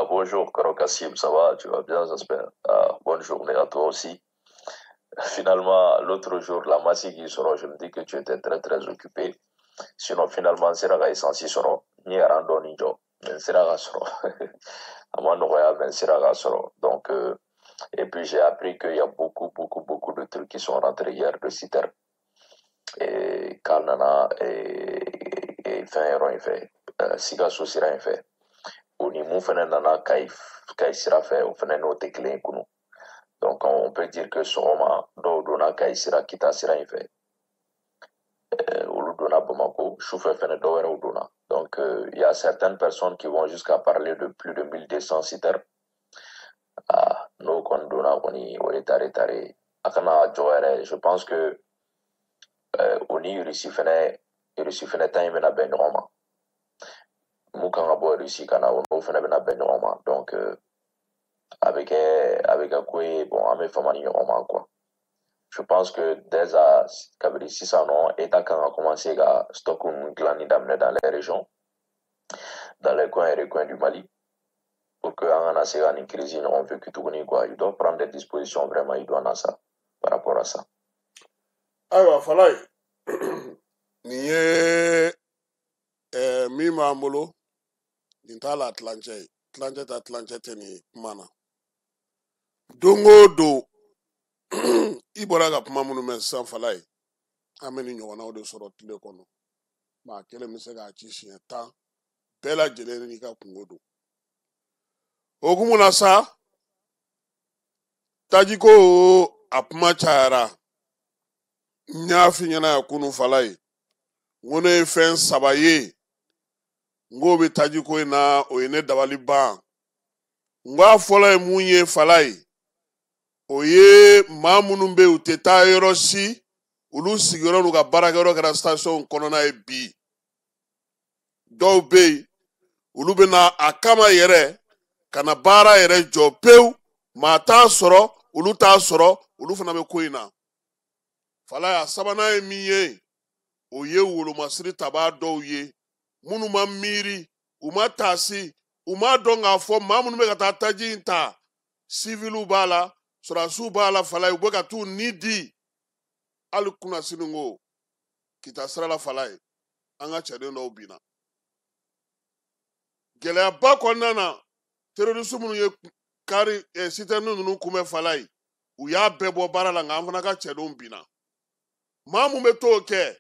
Bonjour, Kɔrɔ Kassim, ça va? Tu vas bien, j'espère. Bonne journée à toi aussi. Finalement, l'autre jour, la masse qui sera, je me dis que tu étais très très occupé. Sinon, finalement, c'est la essence sera. Ni rando ni jo. Mais c'est la sera. A ma nɔgɔya, mais c'est la sera. Donc, et puis j'ai appris qu'il y a beaucoup, beaucoup, beaucoup de trucs qui sont rentrés hier de citerne. Et k'a nana et fɛn yɔrɔ in fɛ, Sikaso sira in fɛ. O ni mun fɛnɛ nana Kayi sira fɛ, o fɛnɛ n'o tɛ kelen ye kunun. Donc on peut dire que sɔgɔma dɔw donna Kayi sira, Kita sira in fɛ, olu donna Bamako. Sufɛ fɛnɛ dɔw wɛrɛw donna. Donc il y a certaines personnes qui vont jusqu'à parler de plus de 1200 citernes. Ah, n'o kɔni donna kɔni, o ye tare tare, a kana jɔ yɛrɛ. Je pense que o ni Russie fɛnɛ ta in bɛna bɛn ɲɔgɔn ma. Mun kan ka bɔ Russie ka na, o n'o fɛnɛ bɛna bɛn ɲɔgɔn ma. Donc a bɛ kɛ ko ye. Bon, an bɛ fama ni ɲɔgɔn ma quoi. Je pense que dès à kabini sisan nɔ, État kan ka commencer ka stock ninnu dilanni daminɛ dans les régions, dans les coins et recoins du Mali, pour que an kana se ka nin crise ɲɔgɔn vécu tuguni quoi. Il doit prendre des dispositions vraiment idoines à ça, par rapport à ça. Ayiwa Falaye, nin ye min b'an bolo, nin t'a la tilancɛ ye, tilancɛ ta tilancɛ tɛ nin ye kuma na. Don o don, i bɔra ka kuma minnu mɛn sisan Falaye, an bɛ nin ɲɔgɔnnaw de sɔrɔ tile kɔnɔ. Maa kelen bɛ se k'a ci siɲɛ 10, bɛɛ lajɛlen n'i ka kungo don. O hukumu na sa, tajiko a kuma cayara. N y'a f'i ɲɛna yan kunun Falaye, n ko ne ye fɛn saba ye, n k'o bɛ tajiko in na, o ye ne dabali ban. N ko a fɔlɔ ye mun ye Falaye? O ye maa minnu bɛ yen, u tɛ taa yɔrɔ si, olu sigiyɔrɔ n'u ka baarakɛyɔrɔ kɛra station kɔnɔna ye bi. Dɔw bɛ yen, olu bɛ na a kama yɛrɛ ka na baara yɛrɛ jɔ pewu. Maa t'a sɔrɔ, olu t'a sɔrɔ, olu fana bɛ ko in na Falaye. A sabanan ye min ye, o ye wolomasiri tabaa dɔw ye minnu ma miiri, u ma taasi, u m'a dɔn k'a fɔ maa minnu bɛ ka taa taji in ta, siviliw b'a la, sɔrɔdasiw b'a la Falaye, u bɛ ka t'u ni di. Hali kunnasini ko Kita sira la Falaye, an ka cɛden dɔw binna gɛlɛyaba kɔnɔna na. Terroriste minnu ye kari citerne ninnu kunbɛn Falaye, u y'a bɛɛ bɔ baara la, nka an fana ka cɛdenw binna. Maa mun bɛ t'o kɛ,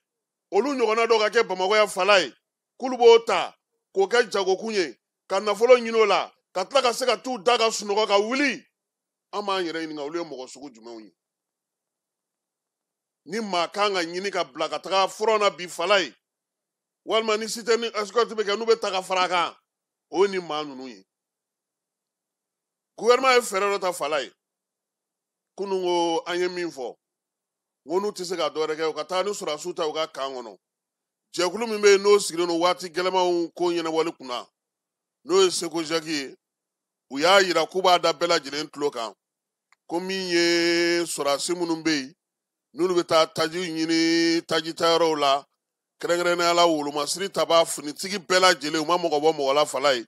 olu ɲɔgɔnna dɔw ka kɛ Bamakɔ yan Falaye, k'olu b'o ta k'o kɛ jagokun ye ka nafolo ɲini o la, ka tila ka se ka t'u da ka sunɔgɔ ka wuli. An b'an yɛrɛ ɲininka, olu ye mɔgɔ sugu jumɛnw ye? Ni maa kan ka ɲini ka bila ka taga front na bi Falaye, Walima ni citerne escorte bɛ kɛ n'u bɛ ta ka fara a kan, o ye nin maa ninnu ye. Gouvernement ye fɛɛrɛ dɔ ta fala ye. Kunun ko an ye min fɔ, n ko n'u tɛ se ka dɔ wɛrɛ kɛ, u ka taa ni sɔrɔdasiw ta u ka camp kɔnɔ. Jɛkulu min bɛ yen n'o sigilen don waati gɛlɛmanw ko ɲɛnabɔli kunna, n'o ye SECOGEC ye, u y'a yira k'u b'a da bɛɛ lajɛlen tulo kan ko min ye sɔrɔdasi minnu bɛ yen n'olu bɛ taa taji ɲini taji tayɔrɔw la, kɛrɛnkɛrɛnnenya la wolomasiri tabaa finitigi bɛɛ lajɛlen, u ma mɔgɔ bɔ mɔgɔ la fala ye.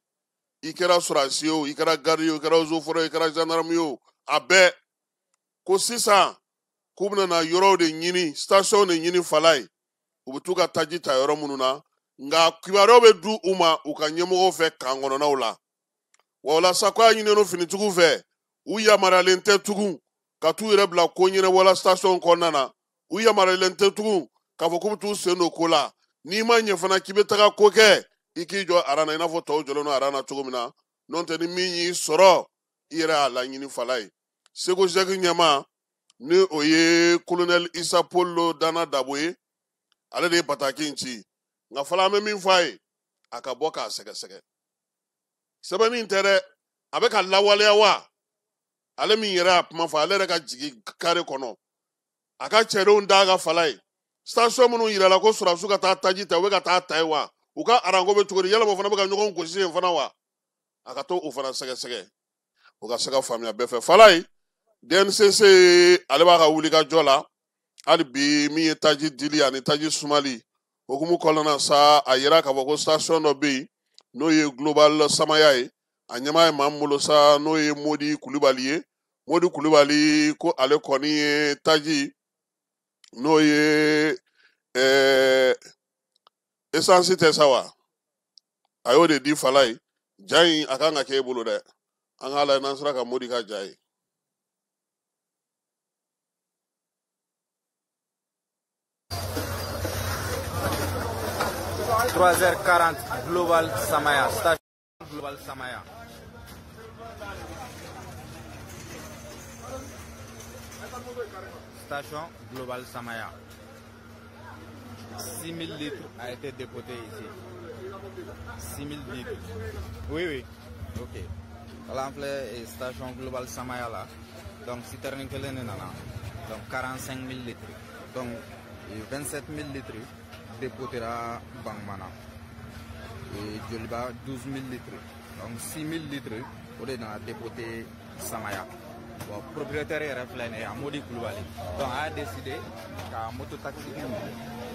I kɛra sɔrɔdasi ye o, i kɛra garidi ye o, i kɛra eaux et forêts ye, i kɛra gendarme ye o, a bɛɛ ko sisan k'u bɛna na yɔrɔw de ɲini, station de ɲini fala ye, u bɛ t'u ka taji ta yɔrɔ minnu na, nka kibaruyaw bɛ di u ma u ka ɲɛmɔgɔw fɛ kan kɔnɔnaw la. Wa o la sa, ko a ɲininen don finitigiw fɛ, u yamaruyalen tɛ tugun ka t'u yɛrɛ bila ko ɲɛnabɔla station kɔnɔna na, u yamaruyalen tɛ tugun k'a fɔ k'u bɛ t'u sen don ko la. N'i ma ɲɛ fana k'i bɛ taga ko kɛ, i k'i jɔ aran na i n'a fɔ tɔw jɔlen don aran na cogo min na, n'o tɛ ni min y'i sɔrɔ, i yɛrɛ y'a laɲini fala ye. SECOGEC ɲɛmaa, ni o ye colonel Isa Polo Dana Dabo ye, ale de ye bataki in ci. Nka fɔlɔ an bɛ min fɔ a ye, a ka bɔ k'a sɛgɛsɛgɛ. Sɛbɛnni in tɛ dɛ, a bɛ ka lawaleya wa? Ale min yɛrɛ y'a kuma fɔ, ale yɛrɛ ka jigin kare kɔnɔ, a ka cɛdenw d'a ka fala ye. Station minnu yirala ko sɔrɔdasiw ka taa taji ta, u bɛ ka taa ta yen wa? U ka aranko bɛ cogo di? Yalima o fana bɛ ka ɲɔgɔn gosi yen fana wa? A ka to o fana sɛgɛsɛgɛ, o ka se ka faamuya bɛɛ fɛ. Fala ye, DNCC ale b'a ka wulikajɔ la hali bi, min ye taji dili ani taji sumali hukumu kɔnɔna na sa, a yira k'a fɔ ko station dɔ bɛ yen n'o ye Global Samaya ye, a ɲɛmaa ye maa min bolo sa, n'o ye Modi Kulubali ye. Modi Kulubali ko ale kɔni ye taji, n'o ye essence tɛ sa wa, a y'o de di fala ye. Ja in a kan ka k'e bolo dɛ, an k'a lajɛ n'an sera ka Modi ka ja ye. 3h40 Global Samaya, station Global Samaya. Station Global Samaya. 6000 litres a été dépoté ici. 6000 litres. Oui, oui. Ok. Voilà, en fait, station Global Samaya là. Donc, citerne kelen nana. Donc, 45 000 litres. Donc, 27 000 litres dépotera Bangmana. Et Joliba, 12 000 litres. Donc, 6 000 litres au nana dépoté Samaya. Bon, propriétaire yɛrɛ filɛ nin ye, Amodi Kulubali. Donc, a y'a décidé ka moto taxi.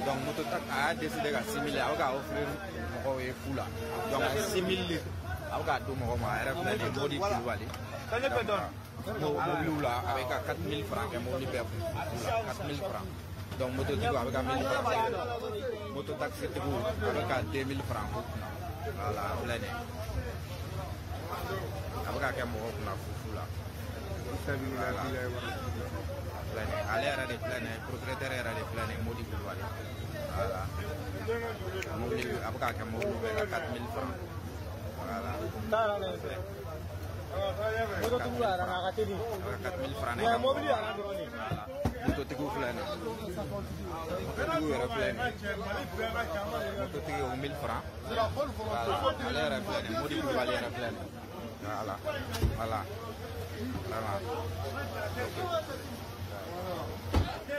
Donc, moto taxi, a y'a décidé ka 6 000, a bɛ ka offrir mɔgɔw ye fu la. Donc, 6 000 litres, a bɛ k'a di mɔgɔw ma. A yɛrɛ filɛ nin ye, Modi Kulubali. Donc, mobiliw la, a bɛ ka 4 000 francs kɛ mobili bɛɛ kun fu la, 4 000 francs. Donc, mototigiw a bɛ ka 1000 francs, moto taxi tigiw a bɛ ka 2 000 francs k'u kunna. Voilà, a filɛ nin ye, a bɛ ka kɛ mɔgɔw kunna fu fu la. Voilà. Ale yɛrɛ de filɛ nin ye, propriétaire yɛrɛ de filɛ nin ye, Modi Kulubali. Voilà. Mobili a bɛ k'a kɛ mobili bɛɛ la 4 000 francs. Voilà. A bɛ ka 4 000 francs de kɛ mɔgɔw la. Voilà. Mototigiw filɛ nin ye. Mototigiw yɛrɛ filɛ nin ye. Mototigi o 1000 francs. Voilà. Ale yɛrɛ filɛ nin ye, Modi Kulubali yɛrɛ filɛ nin ye. Voilà. Voilà. Vraiment. Ok.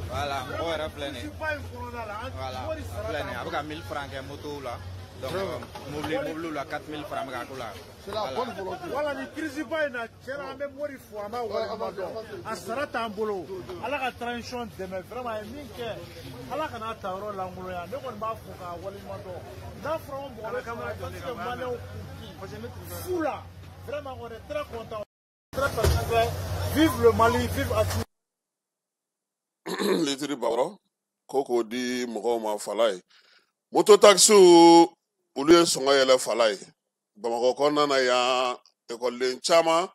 Voilà, mɔgɔw yɛrɛ filɛ nin ye. Voilà, a filɛ nin ye, a bɛ ka 1000 francs kɛ motow la. Donc, mobiliw la 4000 francs bɛ ka k'u la. C'est la bonne volonté. Voilà, ni crise ba in na, tiɲɛ na, an bɛ Mori fo, an b'a waleɲuman dɔn. A sara t'an bolo. Ala ka transition dɛmɛ vraiment, a ye min kɛ, Ala kana ta yɔrɔ lankolonya. Ne kɔni b'a fo k'a waleɲuman dɔn. N'a fɔra ko mɔgɔ bɛ ka se maliyɛnw kun di fu la, vraiment on est très content, très satisfait. Vive le Mali, vive Assimi. Litiri bakɔrɔ ko k'o di mɔgɔw ma fala ye. Moto taxiw olu ye sɔngɔ yɛlɛ fala ye Bamakɔ kɔnɔna na yan. Ekɔliden caman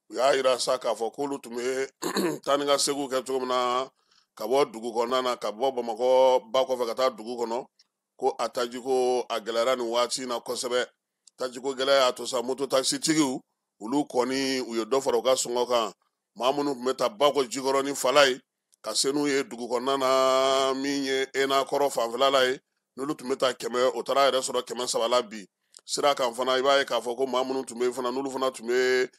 u y'a yira sa k'a fɔ k'olu tun bɛ taa ni ka seginw kɛ cogo min na ka bɔ dugu kɔnɔna na, ka bɔ Bamakɔ ba kɔfɛ ka taa dugu kɔnɔ, ko a tajiko a gɛlɛyara nin waati in na kosɛbɛ. Tajiko gɛlɛya y'a to sa moto taxitigiw olu kɔni u ye dɔ fara u ka sɔngɔ kan. Maa minnu tun bɛ taa Bakɔ Jikɔrɔni fala ye, Ka se n'u ye dugu kɔnɔna na min ye ENA kɔrɔ fanfɛla la ye, n'olu tun bɛ taa 100, o taara yɛrɛ sɔrɔ 300 la bi. Sira kan fana, i b'a ye k'a fɔ ko maa minnu tun bɛ yen fana, n'olu fana tun bɛ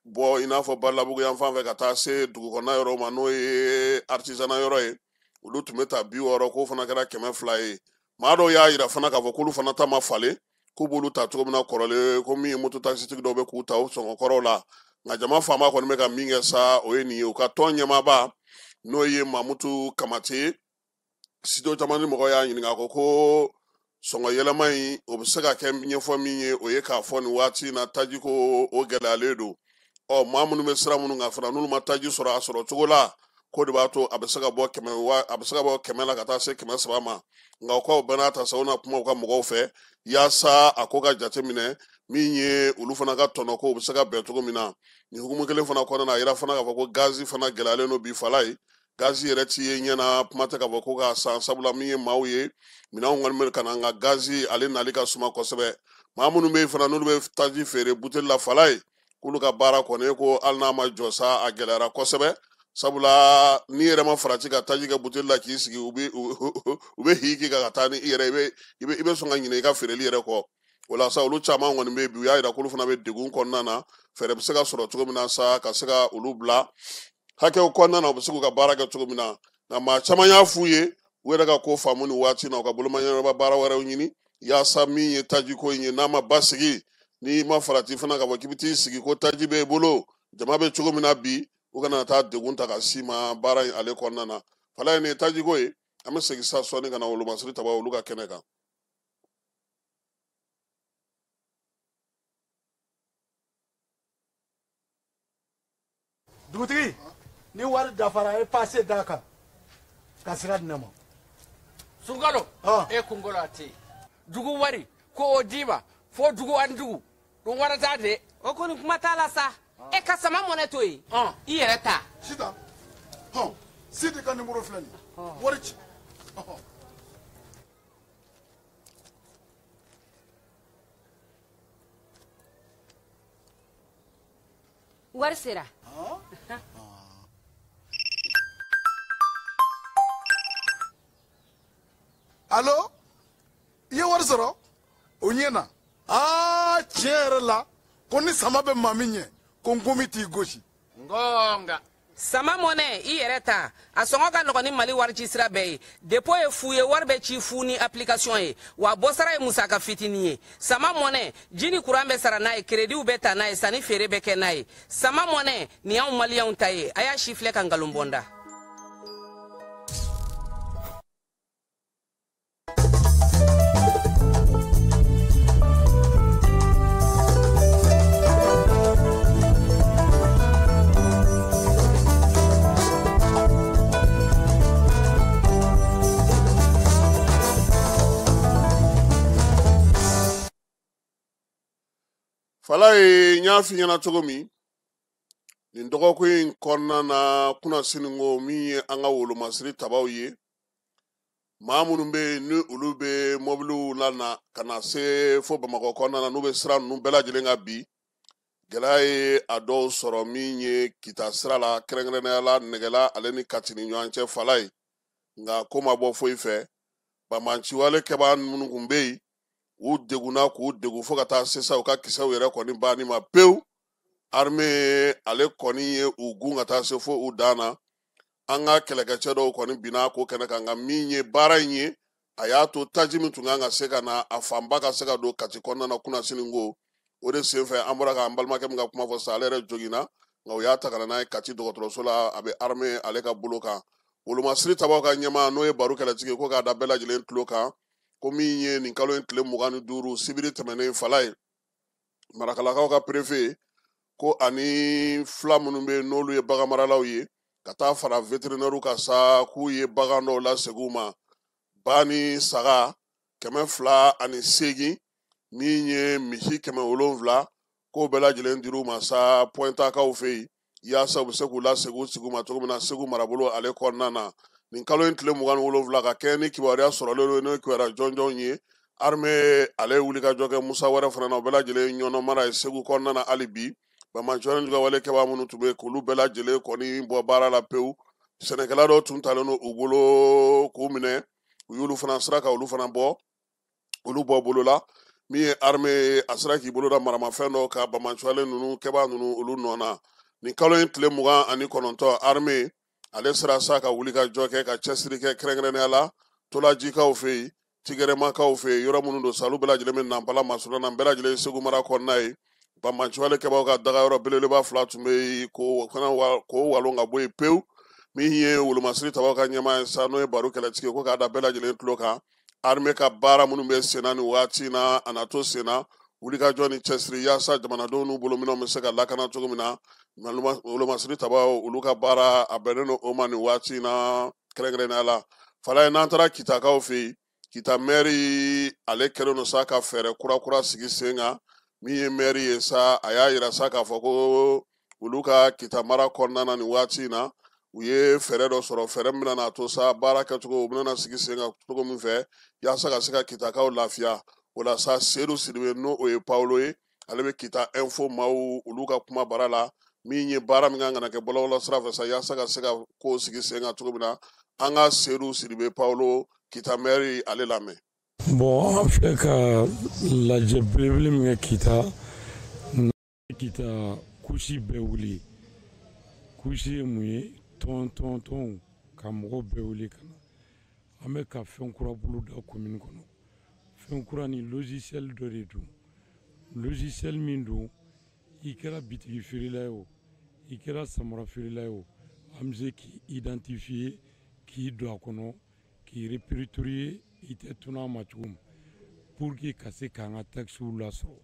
bɔ i n'a fɔ Balabugu yan fan fɛ ka taa se dugu kɔnɔna yɔrɔ ma, n'o ye artisanat yɔrɔ ye, olu tun bɛ taa 60, k'o fana kɛra 200 ye. Maa dɔw y'a yira fana k'a fɔ k'olu fana ta ma falen, k'u b'olu ta cogo min na kɔrɔlen, ko min ye moto takisitigi dɔw bɛ k'u ta o sɔngɔ kɔrɔw la. Nka jama faama kɔni bɛ ka min kɛ sa, o ye nin ye. U ka tɔn ɲɛmaaba, n'o ye Mamutu Kamate ye, studio caman ni mɔgɔw y'a ɲininka, ko ko sɔngɔ yɛlɛma in, o bɛ se ka kɛ ɲɛfɔ min ye, o ye k'a fɔ nin waati in na taji ko o gɛlɛyalen don. Ɔ, maa minnu bɛ sira minnu kan fana, n'olu ma taji sɔrɔ a sɔrɔ cogo la, k'o de b'a to a bɛ se ka bɔ 100 wa, a bɛ se ka bɔ 100 la ka taa se 300 ma. Nka o k'aw bɛɛ n'a ta sa, u na kuma u ka mɔgɔw fɛ yaasa a ko ka jateminɛ min ye olu fana ka tɔnɔ ko u bɛ se ka bɛn cogo min na. Nin hukumu kelen fana kɔnɔna na, a yira fana k'a fɔ ko gazi fana gɛlɛyalen don bi fala ye. Gazi yɛrɛ ti ye ɲɛ na, kuma tɛ k'a fɔ ko k'a san, sabula min ye maaw ye, minɛnw kɔni bɛ ka na, nka gazi ale nali ka suma kosɛbɛ. Maa minnu bɛ yen fana, n'olu bɛ taji feere buteli la fala ye, k'olu ka baara kɔni ko hali n'a ma jɔ sa, a gɛlɛyara kosɛbɛ, sabula n'i yɛrɛ ma farati ka taji kɛ buteli la k'i sigi, u bɛ hi k'i kan ka taa ni i yɛrɛ, i bɛ sɔn ka ɲinɛ i ka feereli yɛrɛ kɔ. O la sa, olu caman kɔni bɛ bi, u y'a yira k'olu fana bɛ degun kɔnɔna na. Fɛɛrɛ bɛ se ka sɔrɔ cogo min na sa, ka se ka olu bila hakɛw kɔnɔna na, u bɛ se k'u ka baara kɛ cogo min na. Nka maa caman y'a f'u ye, u yɛrɛ ka ko faamu nin waati in na, u ka bolomaɲɛnaba baara wɛrɛw ɲini yaasa min ye tajiko in ye, n'a ma basigi, n'i ma farati fana k'a fɔ k'i bɛ t'i sigi ko taji b'e bolo, jama bɛ cogo min na bi, u kana taa degun ta ka s'i ma baara in ale kɔnɔna na. Fala ye nin ye tajiko ye. An bɛ segin sa sɔɔni ka na wolomasiri taba olu ka kɛnɛ kan. Dugutigi, ni wari dafara, e passe d'a kan ka sira di ne ma. Sunkalo, e kunkolo a tɛ yen. Dugu wari ko o d'i ma fo dugu ani dugu dun wara t'a de. O kɔni kuma t'a la sa. E ka sama mɔnɛ to yen, i yɛrɛ ta. Sitan, hɔn, Sidi ka nimoro filɛ nin ye, wari ci. Wari sera. Allo, i ye wari sɔrɔ? O ɲɛna. Aa, tiɲɛ yɛrɛ la, ko ni sama bɛ maa min ɲɛ, ko nkomi t'i gosi. Ngonga. Sama mɔnɛ, i yɛrɛ ta. A sɔngɔ ka nɔgɔn ni Mali wari ci sira bɛɛ ye. Dépôt ye fu ye, wari bɛ ci fu ni application ye, wa bɔsara ye musaka fitinin ye. Sama mɔnɛ, ji ni kuran bɛ sara n'a ye, créditw bɛ ta n'a ye, sanni feere bɛ kɛ n'a ye. Sama mɔnɛ, nin y'anw maliyɛnw ta ye. A y'a si filɛ ka nkalon bɔ n da. Fala ye, n y'a f'i ɲɛna cogo min, nin dɔgɔkun in kɔnɔna na, kunnasini ko min ye an ka wolomasiri tabaw ye, maa minnu bɛ yen ni olu bɛ mɔbiliw la na ka na se fo Bamakɔ kɔnɔna na, n'u bɛ sira ninnu bɛɛ lajɛlen kan bi, gɛlɛya ye a dɔw sɔrɔ min ye Kita sira la, kɛrɛnkɛrɛnnenya la Nɛgɛla ale ni Kati ni ɲɔgɔn cɛ fala ye. Nka ko ma bɔ foyi fɛ, banbaanciwale kɛbaa minnu kun bɛ yen, u degunna k'u degun fo ka taa se sa u ka kisɛw yɛrɛ kɔni banni ma pewu. Armée ale kɔni ye u gun ka taa se fo u dan na. An ka kɛlɛkɛcɛ dɔw kɔni binna ko kɛnɛ kan, nka min ye baara in ye, a y'a to taji min tun kan ka se ka na, a fanba ka se ka don Kati kɔnɔna na kunnasini ko. O de senfɛ, an bɔra k'an balimakɛ min ka kuma fɔ sisan, ale yɛrɛ joginna, nka u y'a ta ka na n'a ye Kati dɔgɔtɔrɔso la, a bɛ armée ale ka bolo kan. Wolomasiri tabaw ka ɲɛmaa, n'o ye baro kɛlɛtigi ye, ko k'a da bɛɛ lajɛlen tulo kan, ko min ye nin kalo in tile 25, sibiri tɛmɛnen fala ye, Marakalakaw ka préfet ko ani fila minnu bɛ yen n'olu ye baganmaralaw ye, ka taa fara vétérinaire kan sa, k'u ye bagan dɔw lasegin u ma, ba ni saga 208, min ye misi 700, k'o bɛɛ lajɛlen dir'u ma sa Pointakaw fɛ yen, yaasa u bɛ se k'u lasegin u sigi ma cogo min na Segu marabolo ale kɔnɔna na. Nin kalo in tile 27, ka kɛɲɛ ni kibaruya sɔrɔlen don, n'o ye kibaruya jɔnjɔnw ye, armée ale ye wulikajɔ kɛ Musa wɛrɛ fana na, o bɛɛ lajɛlen ɲɔnɔ mara ye Segu kɔnɔna na hali bi. Banbaanciwale juguya wale kɛbaa minnu tun bɛ yen, k'olu bɛɛ lajɛlen kɔni bɔ baara la pewu. Sɛnɛkɛla dɔw tun talen don u bolo k'u minɛ, u y'olu fana sira ka olu fana bɔ, olu bɔ bolo la. Min ye armée ye, a sera k'i bolo da maramafɛn dɔ ka banbaanciwale ninnu kɛbaa ninnu olu nɔ na. Nin kalo in tile 29, armée ale sera sa ka wuli ka jɔ kɛ, ka cɛsiri kɛ, kɛrɛnkɛrɛnnenya la Tolajikaw fɛ yen, Tigɛrɛmakaw fɛ yen, yɔrɔ minnu don sa, olu bɛɛ lajɛlen bɛ Nanpala masuruna na, bɛɛ lajɛlen ye Segu mara kɔnɔna ye. Banbaanciwale kɛbaaw ka dagayɔrɔ belebeleba 2 tun bɛ yen, k'o fana k'o walon ka bɔ yen pewu. Min ye wolomasiri tabaw ka ɲɛmaa ye sa, n'o ye Baro Kɛlɛtigi ye, ko k'a da bɛɛ lajɛlen tulo kan, armée ka baara minnu bɛ senna nin waati in na, a na to senna, wulikajɔ ni cɛsiri yaasa jamanadenw n'u bolominɛnw bɛ se ka lakana cogo min na. Wolomasiri tabaw olu ka baara a bɛnnen don o ma nin waati in na, kɛrɛnkɛrɛnnenya la. Falaye, n'an taara Kitakaw fɛ yen, Kita mɛri ale kɛlen don sa ka fɛɛrɛ kura kura sigi sen kan. Min ye mɛri ye sa, a y'a yira sa k'a fɔ ko olu ka Kita mara kɔnɔna na nin waati in na, u ye fɛɛrɛ dɔ sɔrɔ, fɛɛrɛ min bɛna n'a to sa baara kɛcogo u bɛna na sigi sen kan cogo min fɛ yaasa ka se ka Kitakaw lafiya. O la sa, Sedu Sidibe, n'o o ye Pawulo ye, ale bɛ Kita Info maaw olu ka kuma bara la, min ye baara min kan ka na kɛ bɔlɔlɔ sira fɛ sa yaasa ka se ka kow sigi sen kan cogo min na. An ka Sedu Sidibe Pawulo, Kita mɛri, ale lamɛn. Bon, an filɛ ka lajɛ belebele min kɛ Kita, Kita couche bɛɛ wuli. Couche ye mun ye? Tɔn tɔn tɔnw ka mɔgɔw bɛɛ wuli ka na. An bɛ ka fɛn kura bolo da commune kɔnɔ. Fɛn kura ni logiciel dɔ de don. Logiciel min don, i kɛra bitigi feerela ye o, i kɛra samara feerela ye o, an bɛ se k'i identifier, k'i don a kɔnɔ, k'i répertorier, i tɛ tunun a ma cogo min, pour que ka se k'an ka taxes lasɔrɔ.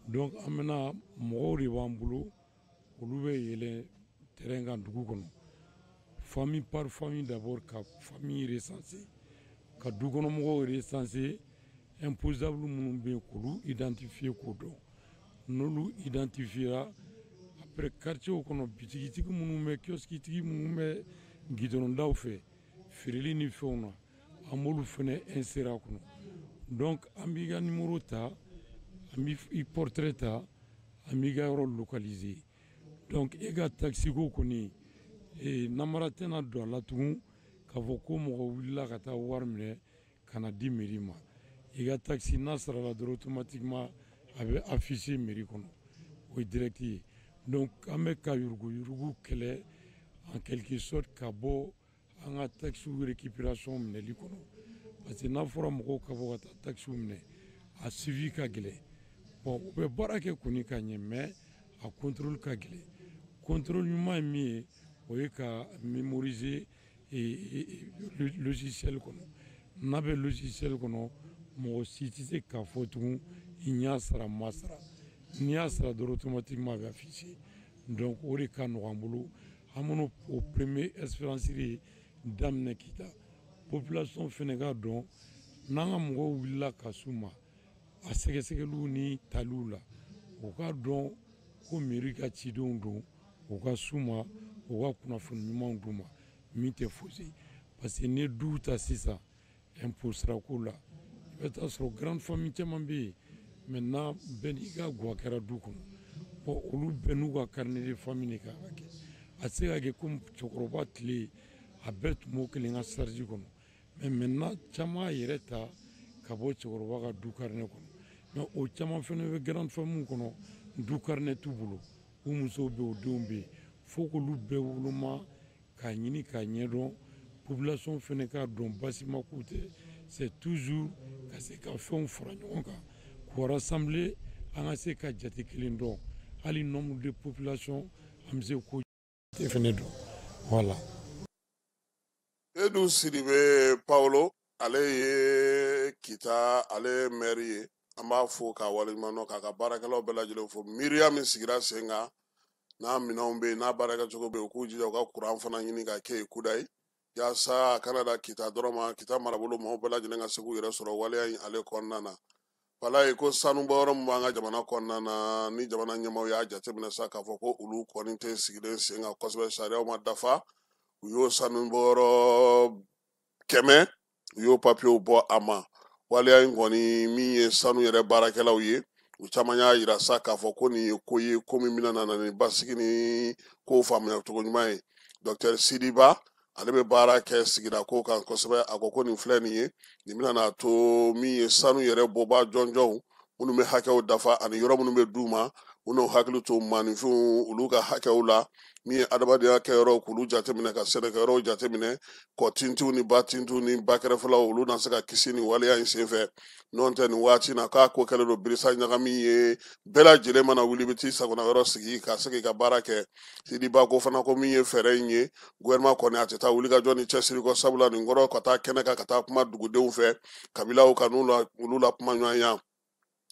Donc an bɛna mɔgɔw de b'an bolo, olu bɛ yɛlɛn terrain kan dugu kɔnɔ, famille par famille. D'abord ka famille recenser, ka dukɔnɔmɔgɔw recenser, imposable minnu bɛ yen k'olu identifier, k'o dɔn. N'olu identifiera, après quartier kɔnɔ, bitigitigi minnu bɛ, kiosque minnu bɛ goudron daw fɛ feereli ni fɛnw na, an b'olu fɛnɛ insérer a kɔnɔ. Donc an b'i ka numéro ta, an b'i portrait ta, an b'i ka yɔrɔ localiser. Donc e ka taxe ko kɔni, namara tɛna don a la tugun k'a fɔ ko mɔgɔ wulila ka taa wari minɛ ka na di mairie ma. I ka taxe n'a sarala dɔrɔn, automatiquement a bɛ afficher mairie kɔnɔ, o ye direct ye. Donc an bɛ ka yuruguyurugu kɛlɛ en quelque sorte, ka bɔ an ka taxe récupération minɛli kɔnɔ, parce que n'a fɔra mɔgɔw ka bɔ ka taa taxe minɛ, a suivi ka gɛlɛn. Bon, u bɛ baara kɛ kɔni ka ɲɛ, mais a contrôle ka gɛlɛn. Contrôle ɲuman ye min ye, o ye ka mémoriser logiciel kɔnɔ. N'a bɛ logiciel kɔnɔ, mɔgɔ si tɛ se k'a fɔ tugun n y'a sara, n ma sara. N'i y'a sara dɔrɔn, automatiquement a bɛ afficher. Donc o de ka nɔgɔn an bolo. An bɛna o premier expérience de daminɛ Kita. Population fɛnɛ ka dɔn, n'an ka mɔgɔw wulila ka s'u ma a sɛgɛsɛgɛliw ni taliw la, u k'a dɔn ko mairie ka cidenw don, u ka s'u ma, u ka kunnafoni ɲumanw d'u ma min tɛ fosi. Parce que n'i ye duw ta sisan impôt sirako la, i bɛ taa sɔrɔ grande famille caman bɛ yen maintenant, bɛɛ n'i ka guwa kɛra du kɔnɔ. Bon, olu bɛɛ n'u ka carnet de famille de kan ka kɛ. A tɛ se ka kɛ komi cɛkɔrɔba tile, a bɛɛ tun b'o kelen ka charge kɔnɔ. Mais maintenant caman yɛrɛ ta ka bɔ cɛkɔrɔba ka du carnet kɔnɔ, mais o caman fana bɛ grande famille kɔnɔ, du carnet t'u bolo, u musow bɛ yen, u denw bɛ yen, fo k'olu bɛɛ woloma k'a ɲini k'a ɲɛdɔn. Population fana k'a dɔn basima ko tɛ, c'est toujours ka se ka fɛnw fara ɲɔgɔn kan, k'u rassembler, an ka se ka jate kelen dɔn, hali nombre de population an bɛ se k'o jate fana dɔn, voilà. Sedu Sidibe Pawulo, ale ye Kita ale maire ye. An b'a fo k'a waleɲuman dɔn, k'a ka baarakɛlaw bɛɛ lajɛlen fo. Miiriya min sigira sen kan, n'a minɛnw bɛ yen, n'a baarakɛcogo bɛ yen, u k'u jija u ka kuran fana ɲini ka kɛ yen kudayi, yaasa a kana da Kita dɔrɔn ma, Kita marabolo maaw bɛɛ lajɛlen ka se k'u yɛrɛ sɔrɔ waleya in ale kɔnɔna na. Walayi, ko sanubɔyɔrɔ min b'an ka jamana kɔnɔna na, ni jamana ɲɛmaaw y'a jateminɛ sa k'a fɔ ko olu kɔni tɛ sigilen sen kan kosɛbɛ, sariyaw ma dafa, u y'o sanubɔyɔrɔ 100, u y'o papiyew bɔ a ma. Waleya in kɔni, min ye sanu yɛrɛ baarakɛlaw ye, u caman y'a yira sa k'a fɔ ko nin ye ko ye, ko min bɛna na ni basigi ni kow faamuya cogo ɲuman ye. Dr Sidiba, ale bɛ baara kɛ sigida ko kan kosɛbɛ. A ko ko nin filɛ nin ye, nin bɛna n'a to min ye sanu yɛrɛ bɔba jɔnjɔnw minnu bɛ hakɛw dafa ani yɔrɔ minnu bɛ d'u ma, u n'u hakili to maaninfinw olu ka hakɛw la, min ye adamadenya kɛyɔrɔw k'olu jateminɛ, ka sɛnɛkɛyɔrɔw jateminɛ, kɔ tintiw ni ba tintiw ni ba kɛrɛfɛlaw, olu na se ka kisi nin waleya in senfɛ. N'o tɛ, nin waati na k'a ko kɛlen don birisa ɲagami ye, bɛɛ lajɛlen mana wuli bɛ t'i sagona yɔrɔ sigi ka se k'i ka baara kɛ. Sidiba ko fana ko min ye fɛɛrɛ in ye, gouvernement kɔni a tɛ taa wulikajɔ ni cɛsiri kɔ, sabula nin kɔrɔ ka taa kɛnɛ kan, ka taa kuma dugudenw fɛ, kabilaw kan, n'u la olu la kuma ɲɔgɔnya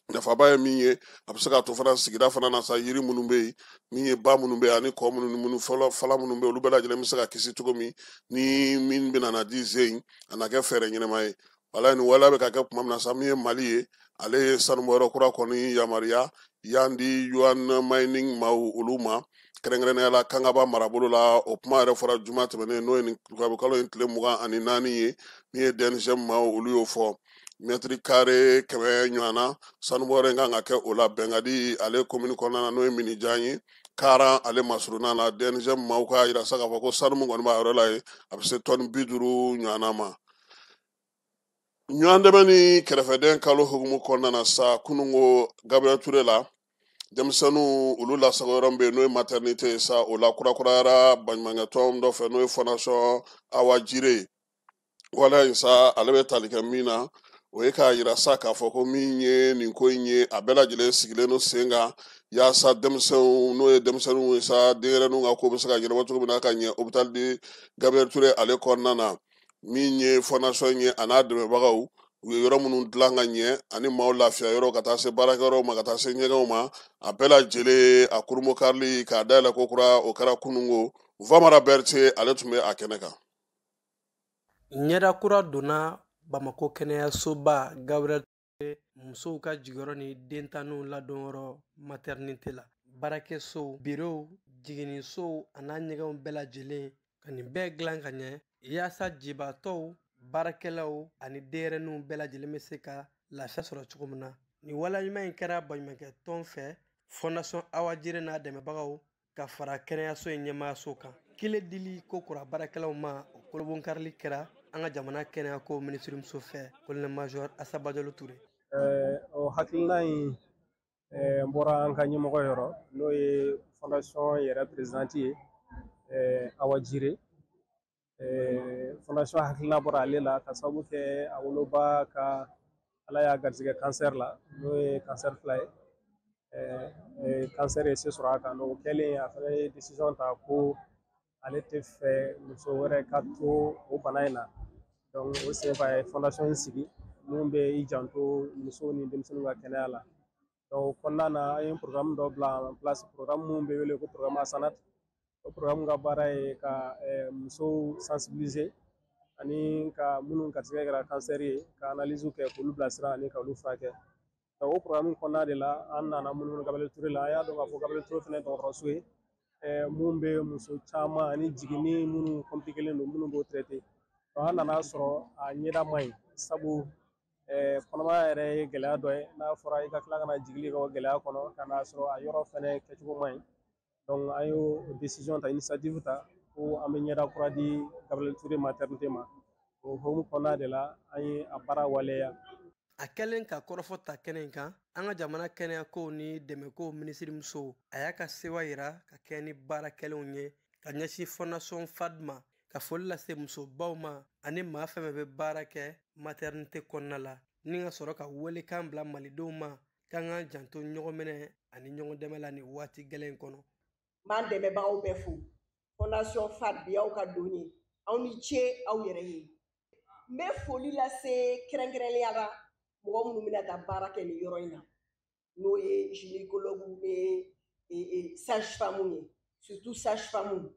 nafaba ye min ye, a bɛ se ka to fana sigida fana na sa, yiri minnu bɛ yen, min ye ba minnu bɛ yen, ani kɔ minnu ni minnu fɔlɔ fala minnu bɛ yen, olu bɛɛ lajɛlen bɛ se ka kisi cogo min ni min bɛna na di zen in, a na kɛ fɛɛrɛ ɲɛnama ye. Wala nin waleya bɛ ka kɛ tuma min na sa, min ye Mali ye, ale ye sanubɔyɔrɔ kura kɔni yamaruya Yandi Yuan Mining maaw olu ma, kɛrɛnkɛrɛnnenya la Kangaba marabolo la. O kuma yɛrɛ fɔra juma tɛmɛnen, n'o ye nin kalo in tile 24 ye. Min ye DNGM maaw, olu y'o fɔ. Mɛtiri kare 100 ɲɔgɔnna sanubɔyɔrɔ in kan ka kɛ o la Bɛnkadi ale komini kɔnɔna na, n'o ye Minijan ye, Karan ale masurunna la. DNGM maaw k'a yira sa k'a fɔ ko sanu min kɔni b'a yɔrɔ la yen, a bɛ se tɔni 50 ɲɔgɔnna ma. Ɲɔgɔn dɛmɛ ni kɛrɛfɛdɛn kalo hukumu kɔnɔna na sa, kununko Gabriel Touré la, denmisɛnninw olu lasago yɔrɔ min bɛ yen, n'o ye maternité ye sa, o la kurakurayara baɲumankɛ tɔn dɔ fɛ, n'o ye Fondation Awa Jire ye. Waleya in sa, ale bɛ tali kɛ min na, o ye k'a yira sa k'a fɔ ko min ye nin ko in ye, a bɛɛ lajɛlen sigilen don sen kan yaasa denmisɛnw, n'o ye denmisɛnninw ye sa, denyɛrɛninw ka ko bɛ se ka ɲɛnabɔ cogo min na ka ɲɛ hôpital de Gabriel Touré ale kɔnɔna na. Min ye fondation ye a n'a dɛmɛbagaw, u ye yɔrɔ minnu dilan ka ɲɛ ani maaw lafiya yɔrɔ, ka taa se baarakɛyɔrɔw ma, ka taa se ɲɛgɛnw ma, a bɛɛ lajɛlen a kurunbokarili k'a dayɛlɛ ko kura, o kɛra kununko. Vamara Berete ale tun bɛ a kɛnɛ kan. Ɲɛda kura donna Bamako kɛnɛyasoba Gabriel musow ka jigiyɔrɔ ni dentanniw ladonyɔrɔ maternité la. Baarakɛsow, birow, jiginnisow an'a ɲɛgɛnw bɛɛ lajɛlen ka nin bɛɛ dilan ka ɲɛ yaasa jibatɔw, baarakɛlaw ani denyɛrɛninw bɛɛ lajɛlen bɛ se ka lafiya sɔrɔ cogo min na. Nin waleya ɲuman in kɛra baɲumankɛ tɔn fɛ, Fondation Awa Jire n'a dɛmɛbagaw, ka fara kɛnɛyaso in ɲɛmaayaso kan. Kile dili ko kura baarakɛlaw ma, o kolobonkarili kɛra an ka jamana kɛnɛyako minisirimuso fɛ, colonel major Assa Badiallo Touré. O hakilina in bɔra an ka ɲɛmɔgɔ yɔrɔ, n'o ye fondation yɛrɛ présidente ye, Awa Jire. Fondation hakilina bɔra ale la ka sababu kɛ a woloba ka Ala y'a garijɛgɛ cancer la, n'o ye cancer 2 ye. Cancer ye se sɔrɔ a kan, donc o kɛlen a fana ye décision ta ko ale tɛ fɛ muso wɛrɛ ka to o bana in na. Donc o senfɛ a ye fondation in sigi mun bɛ i janto musow ni denmisɛnninw ka kɛnɛya la. Donc o kɔnɔna na, an ye programme dɔ bila en place, programme mun bɛ wele ko programme Asanat. O programme ka baara ye ka musow sensibiliser ani ka minnu garijɛgɛ kɛra cancer ye, ka analyse kɛ, k'olu bilasira ani ka olu furakɛ. Donc o programme kɔnɔna de la, an nana munumunu Gabriel Touré la. An y'a dɔn k'a fɔ Gabriel Touré fana ye dɔgɔtɔrɔso ye mun bɛ muso caman ani jiginni minnu compliqué don, minnu b'o traité. Donc an nana sɔrɔ a ɲɛda man ɲi, sabu kɔnɔmaya yɛrɛ ye gɛlɛya dɔ ye, n'a fɔra i ka tila ka na jigili kɛ o gɛlɛya kɔnɔ, ka n'a sɔrɔ a yɔrɔ fɛnɛ kɛcogo man ɲi. Donc an y'o décision ta, initiative ta ko an bɛ ɲɛda kura di Gabriel Touré maternité ma. O hukumu kɔnɔna de la, an ye a baara waleya. A kɛlen ka kɔrɔfɔ ta kɛnɛ in kan, an ka jamana kɛnɛyako ni dɛmɛko minisirimuso, a y'a ka sewa yira ka kɛ ni baara kɛlenw ye ka ɲɛsin Fondation FAD ma, ka foli lase musobaw ma ani maa fɛn fɛn bɛ baara kɛ maternité kɔnɔna la, ni ka sɔrɔ ka welekan bila malidenw ma k'an k'an janto ɲɔgɔn minɛ ani ɲɔgɔn dɛmɛ la nin waati gɛlɛn in kɔnɔ. N b'an dɛmɛbagaw bɛɛ fo. Fondation FAD bi y'aw ka don ye, aw ni ce aw yɛrɛ ye. N bɛ foli lase kɛrɛnkɛrɛnnenya la mɔgɔ minnu bɛna taa baara kɛ nin yɔrɔ in na, n'o ye gynécologue ni sage femme ye, surtout sage femme.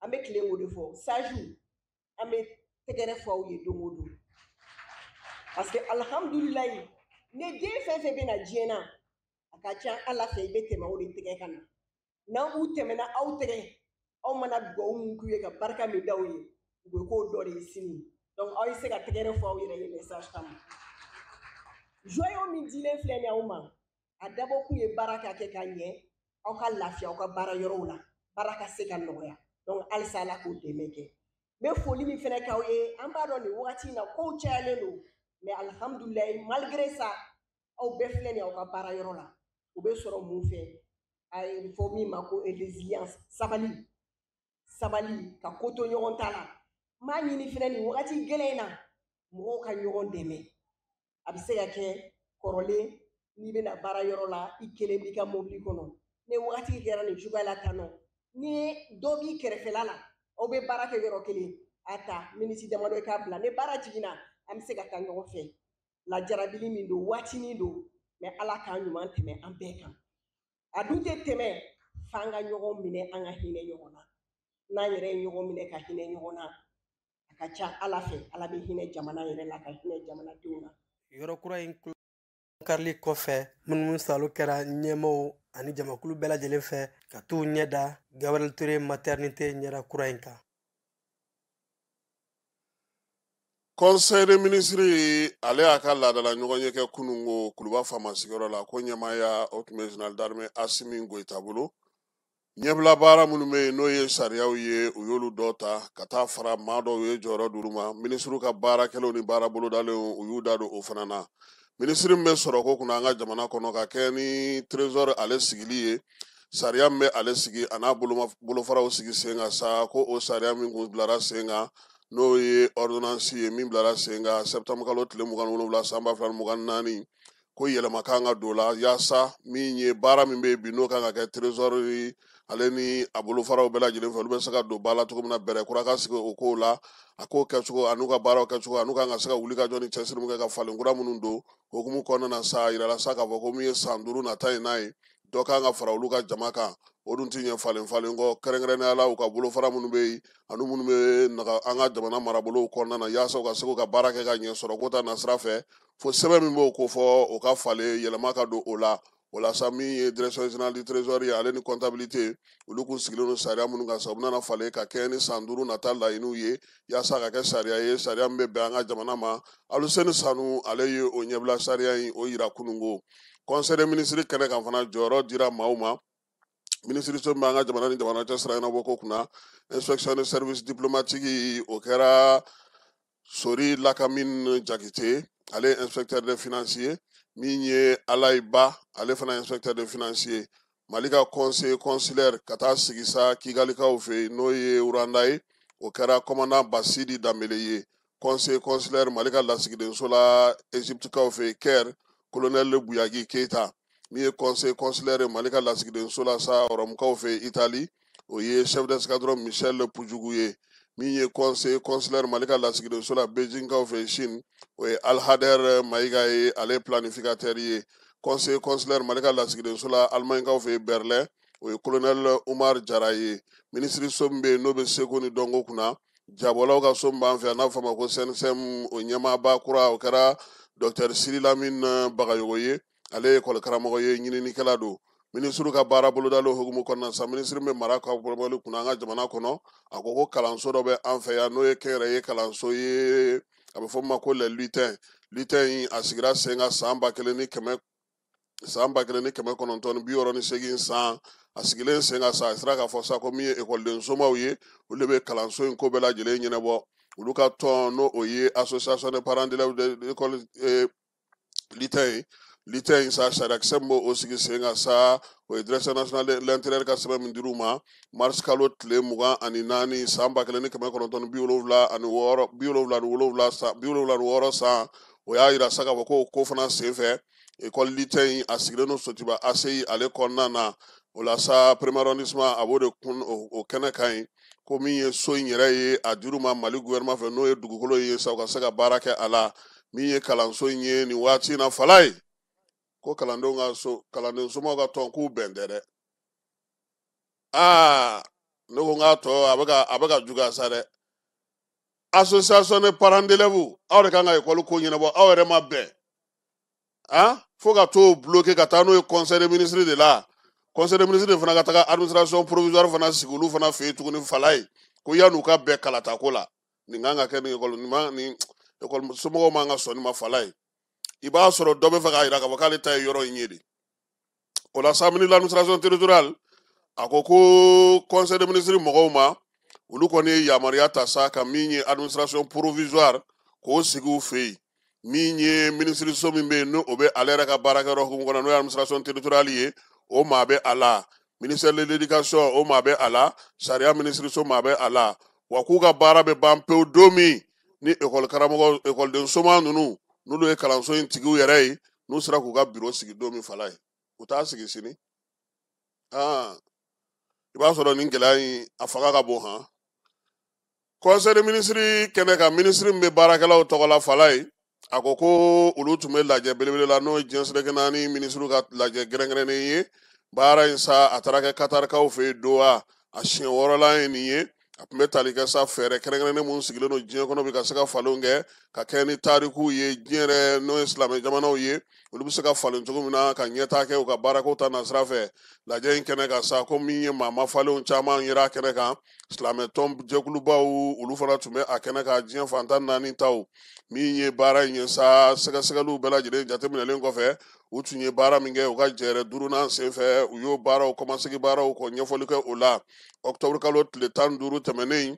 An bɛ tilen k'o de fɔ, sage, an bɛ tɛgɛrɛ fɔ aw ye don o don, parce que alihamudulilayi, ni den fɛn fɛn bɛ na diɲɛ na, a ka ca Ala fɛ i bɛ tɛmɛ o de tɛgɛ kan na. N'aw tɛmɛna aw tɛgɛ, aw mana dugawu mun k'u ye ka barika min d'aw ye, u bɛ k'o dɔ de ye sini. Donc aw ye se ka tɛgɛrɛ fɔ aw yɛrɛ ye les sages femmes. Joyau min dilen filɛ nin ye aw ma, a dabɔkun ye baara ka kɛ ka ɲɛ, aw ka lafiya aw ka baara yɔrɔw la, baara ka se ka nɔgɔya. Donc halisa Ala k'o dɛmɛ kɛ. N bɛ foli min fɛnɛ k'aw ye, an b'a dɔn nin wagati in na kow cayalen don, mais alihamudulilayi, malgré ça, aw bɛɛ filɛ nin ye aw ka baara yɔrɔ la. O bɛ sɔrɔ mun fɛ? A ye fɔ min ma ko résilience, sabali, sabali ka ko to ɲɔgɔn ta la. N b'a ɲini fɛnɛ nin wagati gɛlɛn in na, mɔgɔw ka ɲɔgɔn dɛmɛ. A bɛ se ka kɛ kɔrɔlen n'i bɛna baara yɔrɔ la, i kelen b'i ka mobili kɔnɔ. Ni wagati kɛra nin cogoya la tan nɔ, ni dɔ b'i kɛrɛfɛla la, aw bɛ baara kɛ yɔrɔ kelen, a ta miniti damadɔ i k'a bila. Ni baara jiginna, an bɛ se ka taa ɲɔgɔn fɛ. Lajarabili min don, waatinin don, mais Ala k'an ɲuman tɛmɛ an bɛɛ kan. A dun tɛ tɛmɛ f'an ka ɲɔgɔn minɛ, an ka hinɛ ɲɔgɔn na. N'an yɛrɛ ye ɲɔgɔn minɛ ka hinɛ ɲɔgɔn na, a ka ca Ala fɛ, Ala bɛ hinɛ jamana yɛrɛ la, ka hinɛ jamanadenw na. Yɔrɔ kura in karili kɔfɛ, munumunu salo kɛra ɲɛmaaw ani jamakulu bɛɛ lajɛlen fɛ ka t'u ɲɛ da Gabriel Touré maternité ɲɛda kura in kan. Conseil des ministres ale y'a ka laadala ɲɔgɔnye kɛ kununko Kuluba faama sigiyɔrɔ la, ko ɲɛmaaya o tun bɛ général d'armée Asimi Goyita bolo. Ɲɛbila baara minnu bɛ yen n'o ye sariyaw ye, u y'olu dɔ ta ka taa fara maa dɔw ye jɔyɔrɔ d'olu ma. Minisiriw ka baarakɛlaw ni baara bolodalenw, u y'u da don o fana na. Minisiri min bɛ sɔrɔko kunna an ka jamana kɔnɔ ka kɛ ni trésor ale sigili ye, sariya min bɛ ale sigi a n'a bolofaraw sigi sen kan sa, ko o sariya min kun bilara sen kan, n'o ye ordonnance ye min bilara sen kan septembre kalo tile 27 san 2024, ko yɛlɛma kan ka don o la yaasa min ye baara min bɛ yen bi n'o kan ka kɛ trésor ale ni a bolofaraw bɛɛ lajɛlen fɛ, olu bɛ se ka don ba la cogo min na, bɛrɛ kura ka sigi o kow la, a kow kɛcogo an'u ka baaraw kɛcogo, an'u kan ka se ka wuli ka jɔ ni cɛsiri min kɛ ka falen kura minnu don hokumu kɔnɔna na sa. A yirala sa k'a fɔ ko min ye san 5 nata in n'a ye, dɔ kan ka fara olu ka jama kan, o dun ti ɲɛ falen falen kɔ, kɛrɛnkɛrɛnnenya la u ka bolofara minnu bɛ yen ani minnu bɛ naga an ka jamana marabolow kɔnɔna na, yaasa u ka se k'u ka baara kɛ ka ɲɛ sɔrɔko ta nasira fɛ, fo sɛbɛn min b'o kofɔ o ka falen, yɛlɛma ka don o la. O la sa, min ye direction générale du trésor ye ale ni comptabilité, olu kun sigilen don sariya minnu kan sa, u bɛna falen ka kɛ ni san 5 nata laɲiniw ye yaasa ka kɛ sariya ye, sariya min bɛ bɛn an ka jamana ma. Aluseni Sanu ale ye o ɲɛbila sariya in o yira kununko. Conseil des ministres kɛnɛ kan fana, jɔyɔrɔ dira maaw ma. Minisiriso min b'an ka jamana ni jamana cɛ sira ɲɛnabɔ ko kunna, inspection de service diplomatique, o kɛra Sori Lakamine Jakite, ale ye inspecteur des financiers. Min ye Alayi Ba, ale fana inspecteur des financiers. Mali ka conseiller consulaire ka taa sigi sa Kigalikaw fɛ yen, n'o ye Rwanda ye, o kɛra commandant Basidi Danbele ye. Conseiller consulaire Mali ka lasigidenso la Égyptekaw fɛ yen, Caire, colonel Buyagi Keita. Min ye conseiller consulaire Mali ka lasigidenso la sa Rɔmukaw fɛ yen, Italie, o ye chef d'escadron Michel Pujugu ye. Min ye conseiller consulaire Mali ka lasigidenso la Beijingkaw fɛ Chine, o ye Alhader Mayiga ye, ale ye planificateur ye. Conseiller consulaire Mali ka lasigidenso la Allemagnekaw fɛ Berlin, o ye colonel Umar Jara ye. Minisiriso min bɛ yen n'o bɛ seko ni dɔnko kunna, jabɔlaw ka so min b'an fɛ yan n'a bɛ f'a ma ko CNSM, o ɲɛmaaba kura o kɛra docteur Siri Lamine Bagayogo ye, ale ye ekɔli karamɔgɔ ye, ɲininikɛla don. Minisiriw ka baara bolodalen hukumu kɔnɔna sa, minisiri bɛ mara ka bolobali kunna an ka jamana kɔnɔ, a ko ko kalanso dɔ bɛ an fɛ yan n'o ye kɛnyɛrɛye kalanso ye, a bɛ fɔ min ma ko les lutins. Lutin in a sigira sen kan san 1968 san, a sigilen sen kan sa, a sera k'a fɔ sa ko min ye ekɔliden somaw ye, olu de bɛ kalanso in ko bɛɛ lajɛlen ɲɛnabɔ. Olu ka tɔn n'o o ye association des parents d'élèves de l'école lutin ye. Lutin in sa, sariyakisɛ min b'o sigi sen kan sa, o ye direction nationale de l'intérieur ka sɛbɛn min dir'u ma mars kalo tile 24 san 1976 77 san 76 san, o y'a yira sa k'a fɔ ko o ko fana senfɛ école lutin in a sigilen don Sotiba ACI ale kɔnɔna na. O la sa, premier arrondissement a b'o de kun o kɛnɛ kan yen, ko min ye so in yɛrɛ ye a dir'u ma Mali gouvernement fɛ, n'o ye dugukolo ye sa, u ka se ka baara kɛ a la. Min ye kalanso in ye nin waati in na, fala ye ko kalandenw ka so, kalanden somaw ka tɔn k'u bɛn tɛ dɛ. Aa, ne ko n k'a tɔ a bɛ ka juguya sa dɛ. Association des parents d'élèves, aw de kan ka ekɔli ko ɲɛnabɔ, aw yɛrɛ ma bɛn. Han, fo ka t'o bloquer ka taa n'o ye conseil des ministres de la. Conseil des ministres de fana ka taga administration provisoire fana sigi olu fana fɛ yen tuguni, fala ye ko yan'u ka bɛn kalatako la, nin kan ka kɛ nin ekɔli, nin ma, nin ekɔli somɔgɔw man ka sɔn nin ma, fala ye. I b'a sɔrɔ dɔ bɛ fɛ k'a jira k'a fɔ k'ale ta ye yɔrɔ in ye de. O la sa, ministre de l'administration territoriale a ko ko conseil des ministres mɔgɔw ma Olu kɔni ye yamaruya ta sa ka min ye administration provisoire k'o sigi u fɛ yen. Min ye minisiriso min bɛ yen, n'o bɛ ale yɛrɛ ka baarakɛyɔrɔ hukumu kɔnɔ, n'o ye administration territoriale ye, o maa bɛ a la. Ministère de l'éducation, o maa bɛ a la. Sariya minisiriso maa bɛ a la. Wa k'u ka baara bɛ ban pewu don min ni ekɔli karamɔgɔ, ekɔliden soma ninnu, n'olu ye kalanso in tigiw yɛrɛ ye, n'u sera k'u ka biro sigi don min, fala ye, u t'a sigi sini. I b'a sɔrɔ nin gɛlɛya in a fanga ka bon han. Conseil des ministres kɛnɛ kan, minisiri min bɛ baarakɛlaw tɔgɔ la, fala ye, a ko ko olu tun bɛ lajɛ belebele la, n'o ye diɲɛ seleke naani minisiriw ka lajɛ kɛrɛnkɛrɛnnen ye. Baara in sa, a taara kɛ Katarikaw fɛ yen Doha, a siɲɛ wɔɔrɔlan ye nin ye. A tun bɛ tali kɛ sa fɛɛrɛ kɛrɛnkɛrɛnnen minnu sigilen don diɲɛ kɔnɔ bi ka se ka falenw kɛ ka kɛ ni tarikuw ye, diɲɛ yɛrɛ n'o ye silamɛ jamanaw ye, olu bɛ se ka falen cogo min na ka ɲɛtaa kɛ u ka baarako ta nasira fɛ. Lajɛ in kɛnɛ kan sa, ko min ye maa mafalenw caman yera a kɛnɛ kan, silamɛ tɔn jɛkulubaw olu fana tun bɛ a kɛnɛ kan, diɲɛ fan 14 taw. Min ye baara in ye sa, sɛgɛsɛgɛliw bɛɛ lajɛlen jateminɛlen kɔfɛ, u tun ye baara min kɛ u ka jɛrɛ duurunan senfɛ, u y'o baaraw kɔmasegi baaraw kɔ ɲɛfɔli kɛ o la. Ɔkutɔburu kalo tile 15 tɛmɛnen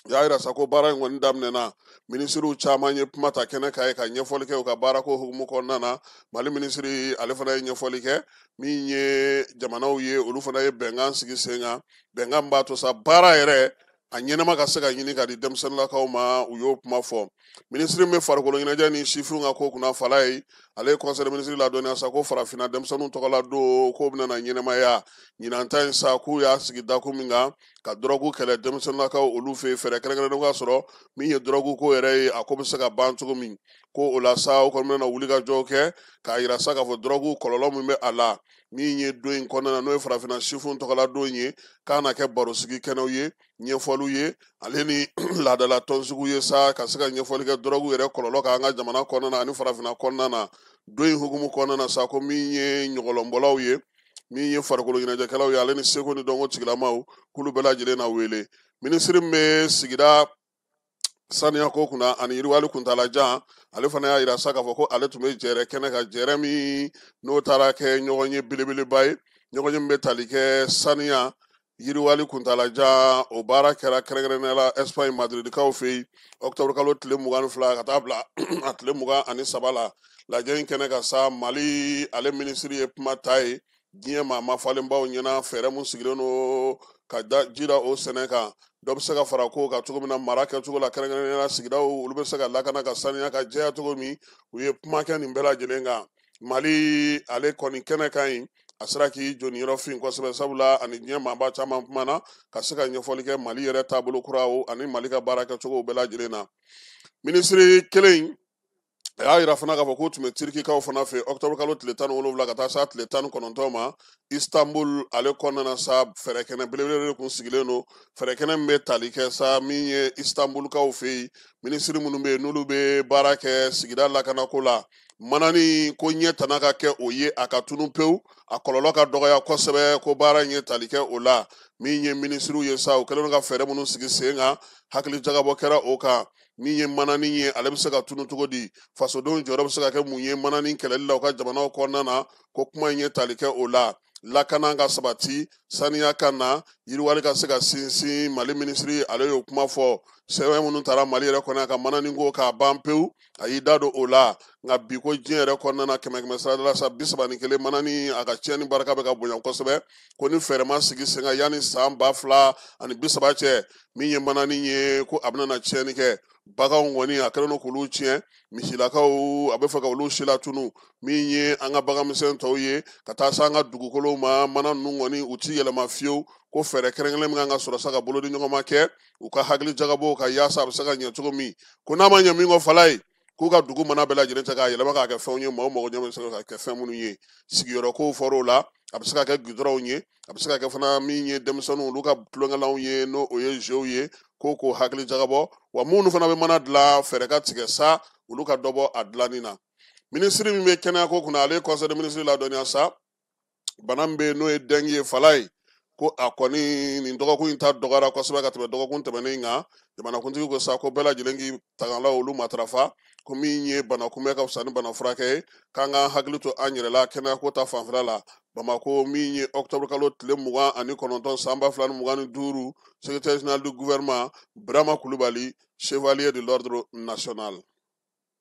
y'a yira sa ko baara in kɔni daminɛna. Minisiriw caman ye kuma ta kɛnɛ kan ye ka ɲɛfɔli kɛ u ka baarako hukumu kɔnɔna na. Mali minisiri ale fana ye ɲɛfɔli kɛ. Min ye jamanaw ye, olu fana ye bɛnkan sigi sen kan, bɛnkan b'a to sa baara yɛrɛ a ɲɛnama ka se ka ɲini ka di denmisɛnninlakaw ma. U y'o kuma fɔ. Minisiri min bɛ farikolo ɲɛnajɛ ni sifinw ka ko kunna, fala ye, ale ye conseil des ministres ladɔnniya sa ko farafinna denmisɛnninw tɔgɔla don k'o bɛna na ɲɛnamaya ɲinan ta in sa, k'u y'a sigi dakun min kan ka dɔrɔgu kɛlɛ denmisɛnninlakaw olu fɛ yen, fɛɛrɛ kɛrɛnkɛrɛnnenw ka sɔrɔ min ye dɔrɔgu ko yɛrɛ ye, a ko bɛ se ka ban cogo min. Ko o la sa, o kɔni bɛna wuli ka jɔ kɛ k'a yira sa k'a fɔ dɔrɔgu kɔlɔlɔ min bɛ a la. Min ye don in kɔnɔna na, n'o ye farafinna sifinw tɔgɔla don ye, k'a na kɛ barosigi kɛnɛw ye, ɲɛfɔliw ye, ale ni laadala tɔnsigiw ye sa ka se ka ɲɛfɔli kɛ dɔrɔgu yɛrɛ kɔlɔlɔ kan an ka jamana kɔnɔna na ani farafinna kɔnɔna na. Don in hukumu kɔnɔna na sa, ko min ye ɲɔgɔlɔnbɔlaw ye, min ye farikolo ɲɛnajɛkɛlaw ye, ale ni seko ni dɔnko tigilamaw, k'olu bɛɛ lajɛlen na wele. Minisiri min bɛ sigida saniya ko kunna ani yiriwali kuntalajan, ale fana y'a yira sa k'a fɔ ko ale tun bɛ jɛrɛ kɛnɛ kan, jɛrɛ min n'o taara kɛ ɲɔgɔn ye belebeleba ye, ɲɔgɔn ye min bɛ tali kɛ saniya yiriwali kuntalajan. O baara kɛra kɛrɛnkɛrɛnnenya la Espagne Madridikaw fɛ yen octobre kalo tile 22 ka taa bila a tile 23 la. Lajɛ in kɛnɛ kan sa, Mali ale minisiri ye kuma ta ye diɲɛ maa mafalenbaw ɲɛna, fɛɛrɛ mun sigilen don ka da ji da o sɛnɛ kan, dɔ bɛ se ka fara ko kan cogo min na mara kɛcogo la, kɛrɛnkɛrɛnnenya la sigidaw olu bɛ se ka lakana ka saniya ka jɛya cogo min. U ye kuma kɛ nin bɛɛ lajɛlen kan. Mali ale kɔni kɛnɛ kan yen, a sera k'i jɔniyɔrɔ fin kosɛbɛ, sabula ani diɲɛ maaba caman kumana ka se ka ɲɛfɔli kɛ Mali yɛrɛ taabolo kuraw ani Mali ka baara kɛcogow bɛɛ lajɛlen na. Minisiri kelen in a y'a yira fana k'a fɔ k'u tun bɛ Tirikikaw fana fɛ octobre kalo tile 17 ka taa s'a tile 19 ma Istanbul ale kɔnɔna na sa, fɛɛrɛ kɛnɛ belebele de kun sigilen don, fɛɛrɛ kɛnɛ min bɛ tali kɛ sa min ye Istanbulkaw fɛ yen, minisiri minnu bɛ yen n'olu bɛ baara kɛ sigida lakanako la, manani ko ɲɛ tana ka kɛ o ye, a ka tunu pewu, a kɔlɔlɔ ka dɔgɔya kosɛbɛ, ko baara in ye tali kɛ o la. Min ye minisiriw ye sa, u kɛlen don ka fɛɛrɛ minnu sigi sen kan, hakili jagabɔ kɛra o kan. Min ye manani ye, ale bɛ se ka tunu cogo di, fasodenw jɔyɔrɔ bɛ se ka kɛ mun ye manani kɛlɛli la u ka jamanaw kɔnɔna na, ko kuma in ye tali kɛ o la. Lakana ka sabati, saniya ka na, yiriwali ka se ka sinsin. Mali minisiri ale y'o kuma fɔ. Sɛbɛn minnu taara Mali yɛrɛ kɔnɔ ka manani ko k'a ban pewu, a y'i da don o la. Nka bi ko diɲɛ yɛrɛ kɔnɔna na, kɛmɛ kɛmɛ sara la sa 31 manani a ka tiɲɛni barika bɛ ka bonya kosɛbɛ, ko ni fɛɛrɛ ma sigi sen kan yanni san 2030 cɛ, min ye manani ye ko a bɛna na tiɲɛni kɛ. Baganw kɔni a kɛlen don k'olu tiɲɛ, misilakaw a bɛ fɛ ka olu si latunu, min ye an ka baganmisɛn tɔw ye ka taa se an ka dugukolow ma, mana ninnu kɔni u ti yɛlɛma fiyewu. Ko fɛɛrɛ kɛrɛnkɛrɛnnen min kan ka sɔrɔ sa ka bolodi ɲɔgɔn ma kɛ u ka hakili jagabɔw ka yaasa a bɛ se ka ɲɛ cogo min, ko n'a ma ɲɛ min kɔ fala ye, k'u ka dugu mana bɛɛ lajɛlen cɛ k'a yɛlɛma k'a kɛ fɛnw ye maaw mago ɲɛ bɛ se ka kɛ fɛn minnu ye. Sigiyɔrɔ kow fɔr'o la, a bɛ se ka kɛ gudɔrɔnw ye, a bɛ se ka kɛ fana min ye denmisɛnninw olu ka tulonkɛlanw ye, n'o o ye jeuw ye, ko k'o hakili jagabɔ. Wa minnu fana bɛ mana dilan, fɛɛrɛ ka tigɛ sa olu ka dɔ bɔ a dilanni na. Minisiri min bɛ kɛnɛya ko kunna, ale ye conseil des ministres ladɔnniya sa bana min bɛ yen n'o ye dengue ye, fala ye, Ko a kɔni nin dɔgɔkun in ta dɔgɔyara kosɛbɛ ka tɛmɛ dɔgɔkun tɛmɛnen kan. Jamanakuntigi ko sa ko bɛɛ lajɛlen k'i tagala olu matarafa, ko min ye bana kunbɛ ka fisa ni bana furakɛ ye, k'an k'an hakili to an yɛrɛ la kɛnɛyako ta fanfɛla la. Bamako, min ye octobre kalo tile 29 san 2025, secrétaire général du gouvernement Birama Kulubali, chevalier de l'ordre national.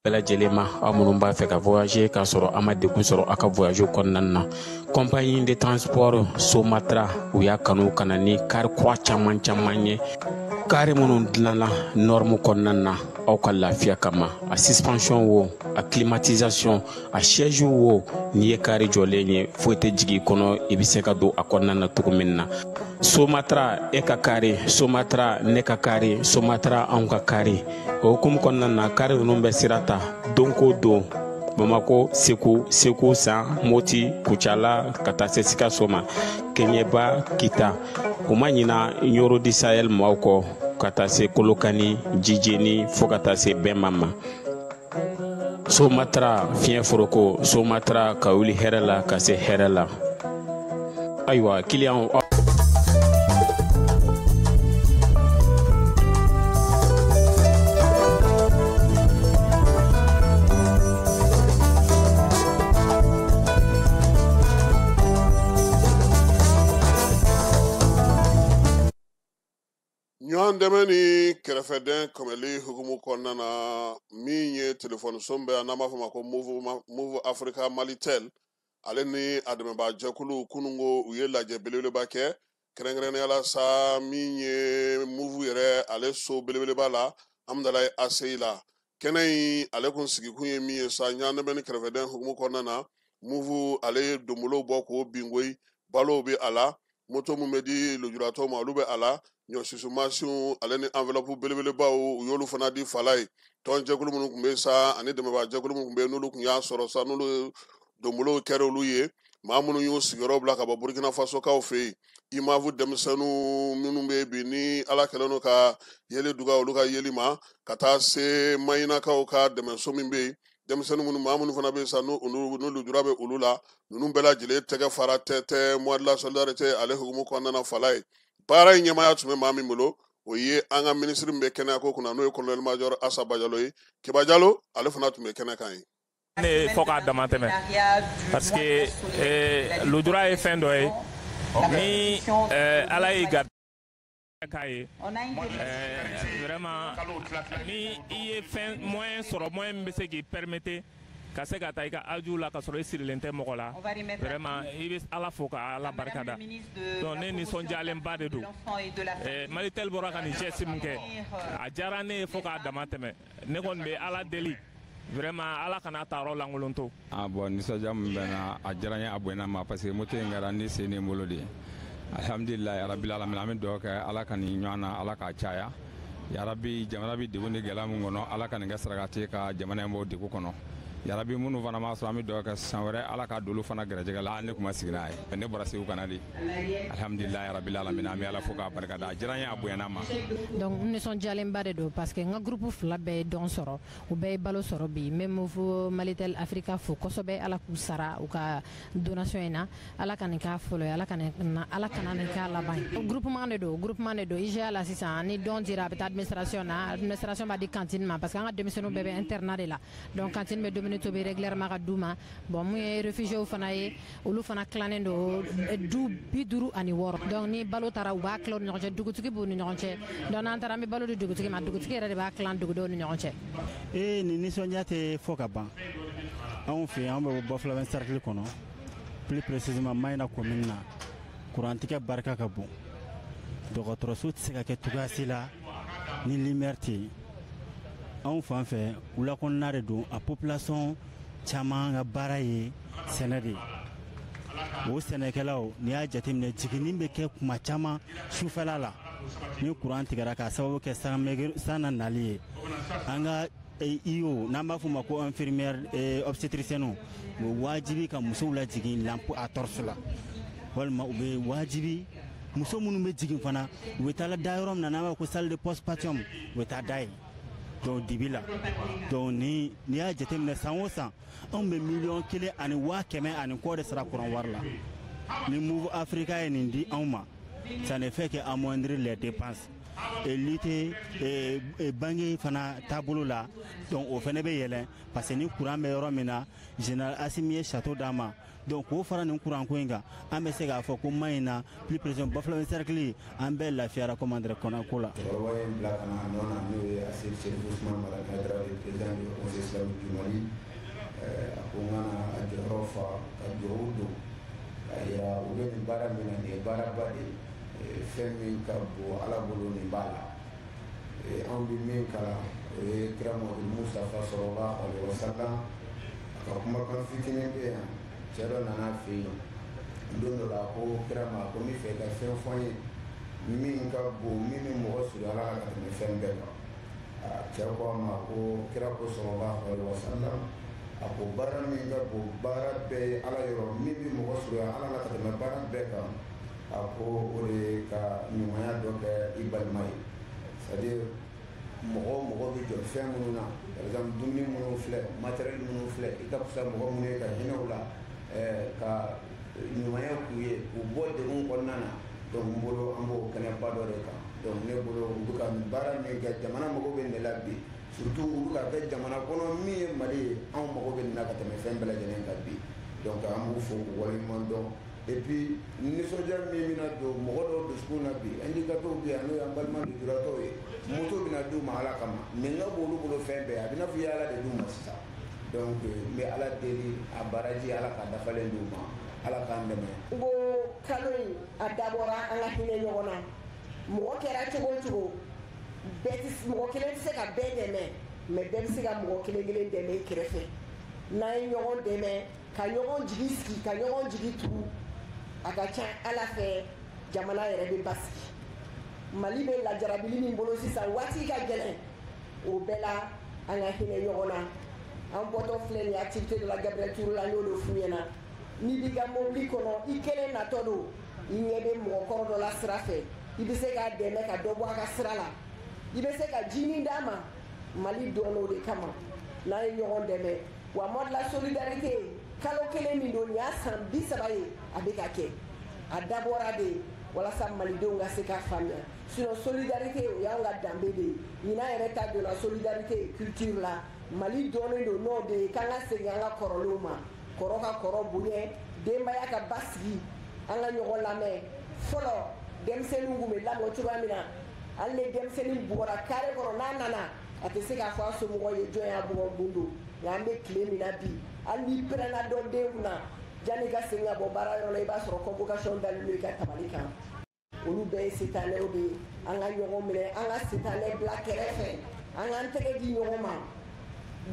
Bɛɛ lajɛlen ma, aw minnu b'a fɛ ka voyager k'a sɔrɔ a ma degun sɔrɔ a ka voyage kɔnɔna na, compagnie de transport Somatra, u y'a kanu ka na ni kari kura caman caman ye, kari minnu dilanna norme kɔnɔna na aw ka lafiya kama. A suspension wo, a climatisation, a siège wo, n'i ye kari jɔlen ye, foyi tɛ jigin i kɔnɔ, i bɛ se ka don a kɔnɔna na cogo min na. Somatra, e ka kari Somatra, ne ka kari Somatra, anw ka kari. O hukumu kɔnɔna na, kari ninnu bɛ sira ta don ko don Bamako, Segu, Segu San, Moti, Kucala, ka taa se Sikaso ma, Keɲeba, Kita. U ma ɲina Ɲoro di Sahel maaw kɔ, ka taa se Kolokani, Jijeni, fo ka taa se Bɛnba ma. Somatra fiɲɛ foroko, Somatra ka wuli hɛrɛ la ka se hɛrɛ la. Ayiwa, kiliyanw. Ɲɔgɔn dɛmɛ ni kɛrɛfɛdɛn kɔmɛli hukumu kɔnɔna na, min ye telefɔniso bɛ yan n'an b'a fɔ ma ko Moov Africa Malitel, ale ni a dɛmɛbaa jɛkulu, kununko u ye lajɛ belebeleba kɛ, kɛrɛnkɛrɛnnenya la sa, min ye Moov yɛrɛ ale so belebeleba la Amudalayi ACI la. Kɛnɛ in ale kun sigikun ye min ye sa, ɲɔgɔn dɛmɛ ni kɛrɛfɛdɛn hukumu kɔnɔna na, Moov ale ye donbolow bɔ k'o bin koyi. Balow bɛ a la, moto mun bɛ di lujuratɔw ma, olu bɛ a la, ɲɔsusu mansinw ale ni enveloppe belebelebaw, u y'olu fana di fala ye. Tɔnjɛkulu minnu tun bɛ sa ani dɛmɛbaa jɛkulu minnu tun bɛ yen, n'olu tun y'a sɔrɔ sa, n'olu donbolow kɛra olu ye, maa minnu y'u sigiyɔrɔ bila ka bɔ Burkina Faso kaw fɛ yen, IMAV denmisɛnninw minnu bɛ bi ni Ala kɛlen don ka yeli duga olu ka yeli ma, ka taa se Mayinakaw ka dɛmɛso min bɛ yen, denmisɛnnin minnu, maa minnu fana bɛ yen sa, n'u lujura bɛ olu la, ninnu bɛɛ lajɛlen tɛgɛ fara tɛ mois de la solidarité ale hukumu kɔnɔna na fala ye. Baara in ɲɛmaaya tun bɛ maa min bolo, o ye an ka minisiri min bɛ kɛnɛyako kunna, n'o ye colonel major Asa Bajalo ye. Keba Jalo, ale fana tun bɛ kɛnɛ kan ye. Ne fɔ k'a dama tɛmɛ, parce que lujura ye fɛn dɔ ye ni Ala y'i gari k'a ye. Vraiment, ni i ye fɛn moyen sɔrɔ, moyen min bɛ se k'i permettre ka se ka taa i ka aju la ka sɔrɔ i sirilen tɛ mɔgɔ la, vraiment i bɛ Ala fo ka Ala barika da. Donc ne nisɔndiyalenba de don. Malitel bɔra ka nin geste min kɛ, a diyara ne ye fo k'a dama tɛmɛ. Ne kɔni bɛ Ala deli, vraiment Ala kana ta yɔrɔ lankolon to. Ah bon, nisɔndiya min bɛ n na, a diyara n ye, a bonyana n ma, parce que moto in kɛra ne sen ni n bolo de ye. Alhamdulilayi rabil alamin, an bɛ dugawu kɛ Ala ka nin ɲɔgɔn na, Ala k'a caya yarabi. Jamana bɛ degun ni gɛlɛya min kɔnɔ, Ala ka nin kɛ sarakati ye ka jamana in bɔ degun kɔnɔ yarabi. Minnu fana m'a sɔrɔ, an bɛ dugawu kɛ san wɛrɛ Ala ka don olu fana gɛrɛjɛgɛ la. Ne kuma sigi n'a ye, ne bɔra Segu ka na de. Alhamdulilayi rabil alamin, an bɛ Ala fo k'a barika da. A diyara n ye, a bonyana n ma. Donc n nisɔndiyalenba de don, parce que n ka groupe fila bɛɛ ye dɔn sɔrɔ, u bɛɛ ye balo sɔrɔ bi. N bɛ Moov Malitel Africa fo kosɛbɛ, Ala k'u sara u ka donation in na. Ala ka nin k'a fɔlɔ ye, Ala kana nin k'a laban ye. Groupement de don, groupement de don. IGA la sisan, ni dɔn dira, a bɛ taa administration na, administration b'a di cantine ma, parce que an ka denmisɛnninw bɛɛ bɛ internat de la. Donc cantine bɛ dumuni tobi régulièrement ka d'u ma. Bon, mun ye réfugiés fana ye, olu fana tilannen don du 56. Donc ni balo taara, u b'a tila u ni ɲɔgɔn cɛ, dugutigi b'u ni ɲɔgɔn cɛ. Donc n'an taara, an bɛ balo di dugutigi ma, dugutigi yɛrɛ de b'a tilan dugudenw ni ɲɔgɔn cɛ. Ee, nin nisɔndiya tɛ fɔ ka ban anw fɛ yen. An bɛ bɔ Bafulaben cercle kɔnɔ, plus précisément Mayina commune na. Kurantigɛ barika ka bon, dɔgɔtɔrɔso tɛ se ka kɛ cogoya si la ni lumière tɛ yen. Anw fan fɛ, wula kɔnɔna de don, a population caman ka baara ye sɛnɛ de ye. O sɛnɛkɛlaw, n'i y'a jateminɛ, jiginni bɛ kɛ kuma caman sufɛla la ni kuran tigɛra, k'a sababu kɛ san na nali ye. An ka IO, n'an b'a fɔ o ma ko infirmière obstétricienne, u bɛ wajibi ka musow lajigin lampe à torche la, walima u bɛ wajibi muso minnu bɛ jigin fana, u bɛ taa da yɔrɔ min na n'an b'a fɔ ko salle de postpartum, u bɛ taa da yen. Donc dibi la, donc ni n'i y'a jateminɛ, san o san anw bɛ 1,1 miliyɔn de sara kuran wari la. Ni Moov Africa ye nin di anw ma, Ça ne fait qu'amoindrir les dépenses et lutter et banque fana taabolo la. Donc o fana bɛ yɛlɛn parce que ni courant bɛ yɔrɔ min na, général Assimi ye château d'an ma. Donc k'o fara nin courant ko in kan, an bɛ se k'a fɔ ko Mahina, plus précisément Bafulabe cercle, an bɛɛ lafiyara, comment dire, kɔnɔ ko la. Cɛkɔrɔba ye n bila ka na a nɔ na, n'o ye Aseri Serifu Usumani Madani Hayidara ye, président du Conseil islamique du Mali. A ko n ka na a jɔyɔrɔ fa ka dugawu don k'a yira u bɛ nin baara min na, nin ye baaraba de ye, fɛn min ka bon Ala bolo, nin b'a la. Anw bɛ min kalan, o ye kira Muhamadu Mustafa sallallahu alaihi wasallam, a ka kumakan fitinin bɛ yan. Cɛ dɔ nana a fɛ yen don dɔ la, ko kira ma ko n bɛ fɛ i ka fɛn fɔ n ye min ka bon, min bɛ mɔgɔ surunya Ala la ka tɛmɛ fɛn bɛɛ kan. Cɛ ko a ma ko kira ko sallallahu alaihi wasallam, a ko baara min ka bon baara bɛɛ ye Ala yɔrɔ, min bɛ mɔgɔ surunya Ala la ka tɛmɛ baara bɛɛ kan, a ko o de ye ka ɲumanya dɔ kɛ i balima ye. C'est à dire mɔgɔ o mɔgɔ bɛ jɔ fɛn minnu na, par exemple dumuni minnu filɛ, matériel minnu filɛ, i ka fisa mɔgɔ minnu ye ka hinɛ u la, ka ɲumanya k'u ye k'u bɔ degun kɔnɔna na. Donc n bolo, an b'o kɛnɛba dɔ de kan. Donc ne bolo, u bɛ ka nin baara min kɛ, jamana mago bɛ nin de la bi. Surtout u bɛ ka kɛ jamana kɔnɔ min ye Mali ye, anw mago bɛ nin na ka tɛmɛ fɛn bɛɛ lajɛlen kan bi. Donc an b'u fo k'u waleɲuman dɔn. Et puis nisɔndiya min bɛna don mɔgɔ dɔw dusukun na bi, handicapés bɛ yan, n'o y'an balima lujuratɔw ye, moto bɛna d'u ma Ala kama. Nin ka bon olu bolo fɛn bɛɛ, a bɛ n'a fɔ i ye Ala de d'u ma sisan. Donc n bɛ Ala deli, a baraji, Ala k'a dafalen d'u ma, Ala k'an dɛmɛ. N ko kalo in a dabɔra an ka hinɛ ɲɔgɔn na. Mɔgɔ kɛra cogo o cogo, bɛɛ tɛ, mɔgɔ kelen tɛ se ka bɛɛ dɛmɛ, mais bɛɛ bɛ se ka mɔgɔ kelen kelen dɛmɛ i kɛrɛfɛ. N'an ye ɲɔgɔn dɛmɛ ka ɲɔgɔn jigi sigi, ka ɲɔgɔn jigi tugu, a ka ca Ala fɛ jamana yɛrɛ bɛ basigi. Mali bɛ lajarabili min bolo sisan, waati ka gɛlɛn, o bɛɛ la an ka hinɛ ɲɔgɔn na. An bɔtɔ filɛ nin ye activité dɔ la Gabriel Touré la, n y'o de f'u ɲɛna. N'i b'i ka mobili kɔnɔ, i kelen natɔ don, i ɲɛ bɛ mɔgɔkɔrɔ dɔ la sira fɛ, i bɛ se k'a dɛmɛ ka dɔ bɔ a ka sira la, i bɛ se ka jinin d'a ma. Mali dɔn o de kama n'an ye ɲɔgɔn dɛmɛ. Wa mois de la solidarité, kalo kelen min don, nin y'a san 30 ye a bɛ ka kɛ. A dabɔra de walasa malidenw ka se k'a faamuya. Sinon solidarité, o y'an ka danbe de ye. Ɲinan yɛrɛ ta donna solidarité culture la. Mali dɔnnen don n'o de ye, k'an ka segin an ka kɔrɔlenw ma, kɔrɔ ka kɔrɔ bonya, denbaya ka basigi, an ka ɲɔgɔn lamɛn. Fɔlɔ denmisɛnninw tun bɛ lamɔ cogoya min na, hali ni denmisɛnnin bugɔra carré kɔnɔ, n'a nana a tɛ se k'a fɔ a somɔgɔw ye jɔn y'a bugɔ, mun don. Nka an bɛ tile min na bi, hali n'i pɛrɛnna dɔ den kunna, janni ka segin ka bɔ baara yɔrɔ la, i b'a sɔrɔ convocation dalen don i ka tabali kan. Olu bɛɛ ye sitanɛw de ye. An ka ɲɔgɔn minɛ, an ka sitanɛ bila kɛrɛfɛ, an k'an tɛgɛ di ɲɔgɔn ma.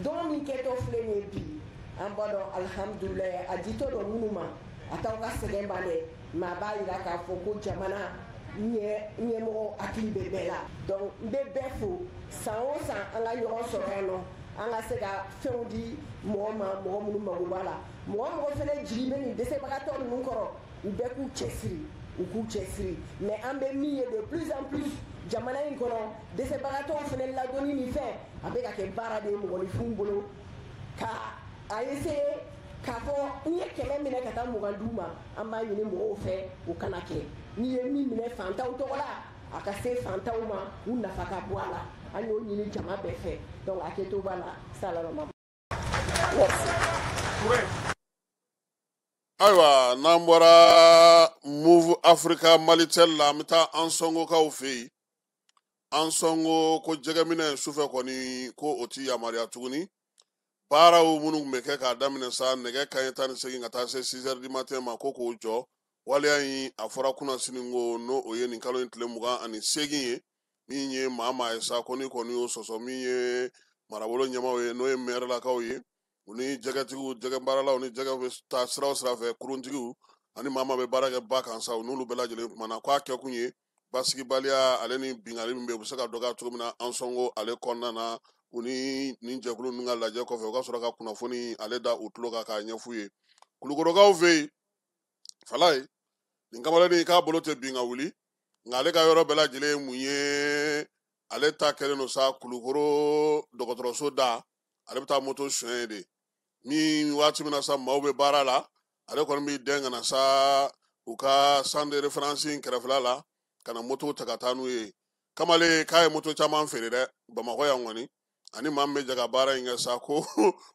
Don min kɛtɔ filɛ nin ye bi, an b'a dɔn, alihamudulilayi, a ditɔ dɔ minnu ma, a t'aw ka sɛgɛn ban dɛ, mais a b'a yira k'a fɔ ko jamana ɲɛmɔgɔ hakili bɛ bɛɛ la. Donc n bɛ bɛɛ fo. San o san an ka ɲɔgɔn sɔrɔ yan nɔ, an ka se ka fɛnw di mɔgɔ ma, mɔgɔ minnu mago b'a la. Mɔgɔ mɔgɔ fɛnɛ jigi bɛ nin dɛsɛbagatɔ ninnu kɔrɔ, u bɛɛ k'u cɛsiri, u k'u cɛsiri. Mais an bɛ min ye de plus en plus jamana in kɔnɔ, dɛsɛbagatɔw fɛnɛ ladonni ni fɛn, a bɛ ka kɛ baara de ye mɔgɔninfinw bolo ka a essayer k'a fɔ n ye 100 minɛ ka taa 20 d'u ma. An b'a ɲini mɔgɔw fɛ, o kana kɛ. N'i ye min minɛ fantanw tɔgɔ la, a ka se fantanw ma, u nafa ka bɔ a la. An y'o ɲini jama bɛɛ fɛ. Donc a kɛto b'a la salalama. Merci. Ayiwa, n'an bɔra Moov Africa Malitel la, an bɛ taa Ansɔngokaw fɛ yen. Ansɔngo ko jɛgɛminɛ sufɛ kɔni, ko o ti yamaruya tuguni. Baaraw minnu tun bɛ kɛ k'a daminɛ sa nɛgɛ kanɲɛ 18 ka taa se 6 heures du matin ma, ko k'o jɔ. Waleya in a fɔra kunasini ko n'o o ye nin kalo in tile 28 ye. Min ye maa maa ye sa, ko ni kɔni y'o sɔsɔ, min ye marabolo ɲɛmaaw ye, n'o ye mɛrɛlakaw ye, u ni jɛgɛtigiw, jɛgɛ baaralaw ni jɛgɛ bɛ taa sira o sira fɛ, kuruntigiw ani maa maa bɛ baara kɛ ba kan sa, u n'olu bɛɛ lajɛlen kumana k'a kɛkun ye basigibaliya ale ni binkanni min bɛ yen, u bɛ se ka dɔgɔya cogo min na Ansɔngo ale kɔnɔna na. U ni nin jɛkulu ninnu ka lajɛ kɔfɛ, u ka sɔrɔ ka kunnafoni ale da u tulo kan k'a ɲɛf'u ye. Kulukorokaw fɛ yen, Falaye, nin kamalennin k'a bolo tɛ bin ka wuli, nka ale ka yɔrɔ bɛɛ lajɛlen ye mun ye, ale ta kɛlen don sa Kulukoro dɔgɔtɔrɔso da, ale bɛ taa moto suɲɛ de. Ni waati min na sa maaw bɛ baara la, ale kɔni b'i dɛn ka na sa. U ka centre de référence in kɛrɛfɛla la ka na moto ta ka taa n'u ye. Kamalen k'a ye moto caman feere dɛ Bamakɔ yan kɔni, ani maa min bɛ jɛ ka baara in kɛ sa, ko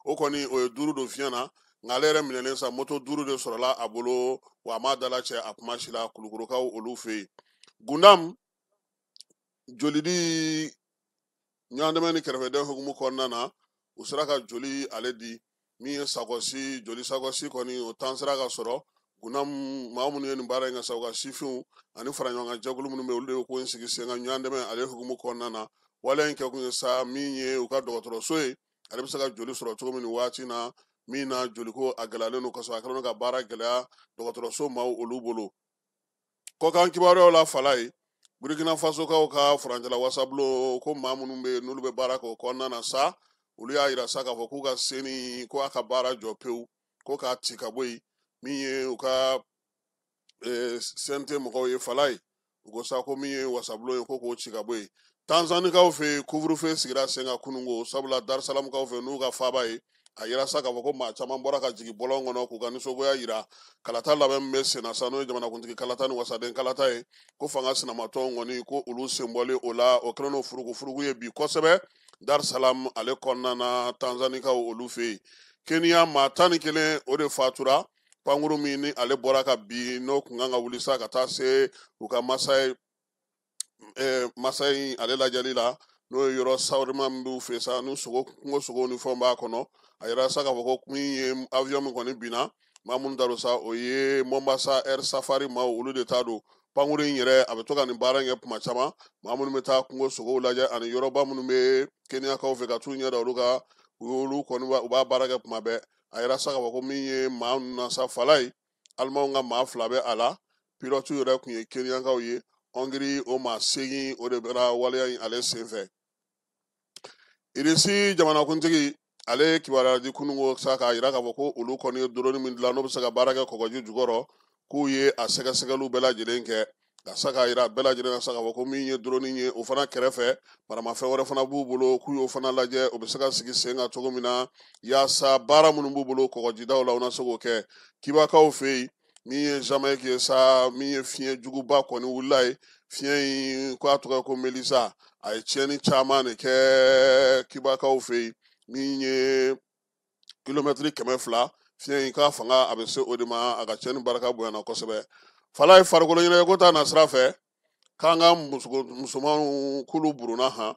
o kɔni o ye 5 don fiɲɛ na, nka ale yɛrɛ minɛlen sa, moto 5 de sɔrɔla a bolo, wa a m'a dala cɛ a kuma si la Kulukorokaw olu fɛ yen. Gundam jolidi ɲɔgɔndɛmɛ ni kɛrɛfɛdɛn hukumu kɔnɔna na, u sera ka joli ale di min ye sakɔsi, joli sakɔsi kɔni o tan sera ka sɔrɔ. Gundam maa minnu ye nin baara in kɛ sa, u ka sifinw ani fara ɲɔgɔn kan jɛkulu minnu bɛ yen, olu de ye ko in sigi sen kan ɲɔgɔndɛmɛ ale hukumu kɔnɔna na. Waleya in kɛkun ye sa min ye u ka dɔgɔtɔrɔso ye, ale bɛ se ka joli sɔrɔ cogo min nin waati na, min na joliko a gɛlɛyalen don kosɛbɛ, a kɛlen don ka baara gɛlɛya dɔgɔtɔrɔso maaw olu bolo. Kɔkan kibaruyaw la, fala ye Burkina Fasokaw ka furancɛla wasabulon ko maa minnu bɛ yen n'olu bɛ baara kɛ o kɔnɔna na sa, olu y'a yira sa k'a fɔ k'u ka seni ko a ka baara jɔ pewu, ko k'a ci ka bɔ yen. Min ye u ka CNT mɔgɔw ye, fala ye, u ko sa ko min ye wasabulon ye ko k'o ci ka bɔ yen. Tanzanikaw fɛ yen, couvre-feu sigira sen kan kununko, sabula Dar Salamkaw fɛ n'u ka faaba ye, a yira sa k'a fɔ ko maa caman bɔra ka jigin bɔlɔn kɔnɔ k'u ka nisɔngoya yira kalata labɛn min bɛ sen na sa, n'o ye jamanakuntigi kalata ni wasaden kalata ye, ko fanga sinamatɔnw kɔni ko olu sen bɔlen o la, o kɛlen don furugufurugu ye bi kosɛbɛ Dar Salam ale kɔnɔna na, Tanzanikaw olu fɛ yen. Kenya maa 11 o de fatura pankuru min ni ale bɔra ka bin, n'o kun kan ka wuli sa ka taa se u ka masa in ale lajɛli la, n'o ye yɔrɔ sawurima min b'u fɛ sa, ni sogo kungo sogo ni fɛnw b'a kɔnɔ. A yira sa k'a fɔ ko min ye avion min kɔni binna, maa minnu ta don sa, o ye Mombasa Air Safari maaw olu de ta don. Pankuru in yɛrɛ a bɛ to ka nin baara in kɛ kuma caman, maa minnu bɛ taa kungo sogow lajɛ ani yɔrɔba minnu bɛ Kenyakaw fɛ ka t'u ɲɛ da olu kan, olu kɔni u b'a baara kɛ kuma bɛɛ. A yira sa k'a fɔ ko min ye maa ninnu na sa, fala ye Alimanw ka maa 2 bɛ a la, pilote yɛrɛ tun ye Kenyakaw ye. Hongrie o maa 8 o de bɛra waleya in ale senfɛ. Irisi jamanakuntigi ale ye kibaruya di kununko sa k'a yira k'a fɔ ko olu kɔni ye drone min dilan n'o bɛ se ka baara kɛ kɔgɔji jukɔrɔ, k'u ye a sɛgɛsɛgɛliw bɛɛ lajɛlen kɛ ka sa k'a yira bɛɛ lajɛlen na sa k'a fɔ ko min ye drone ye, o fana kɛrɛfɛ maramafɛn wɛrɛ fana b'u bolo, k'u y'o fana lajɛ o bɛ se ka sigi sen kan cogo min na, yaasa baara minnu b'u bolo kɔgɔjidaw la u na se k'o kɛ. Kibakaw fɛ yen, min ye Jamaïque ye sa, min ye fiɲɛ juguba kɔni wulila ye, fiɲɛ in ko a tɔgɔ ye ko Melissa, a ye tiɲɛni caman de kɛ Kibakaw fɛ yen, min ye kilomɛtiri 200, fiɲɛ in k'a fanga a bɛ se o de ma, a ka tiɲɛni barika bonyana kosɛbɛ. Fala ye farikolo ɲɛnajɛko ta nasira fɛ, k'an ka musomanw k'olu burunna han,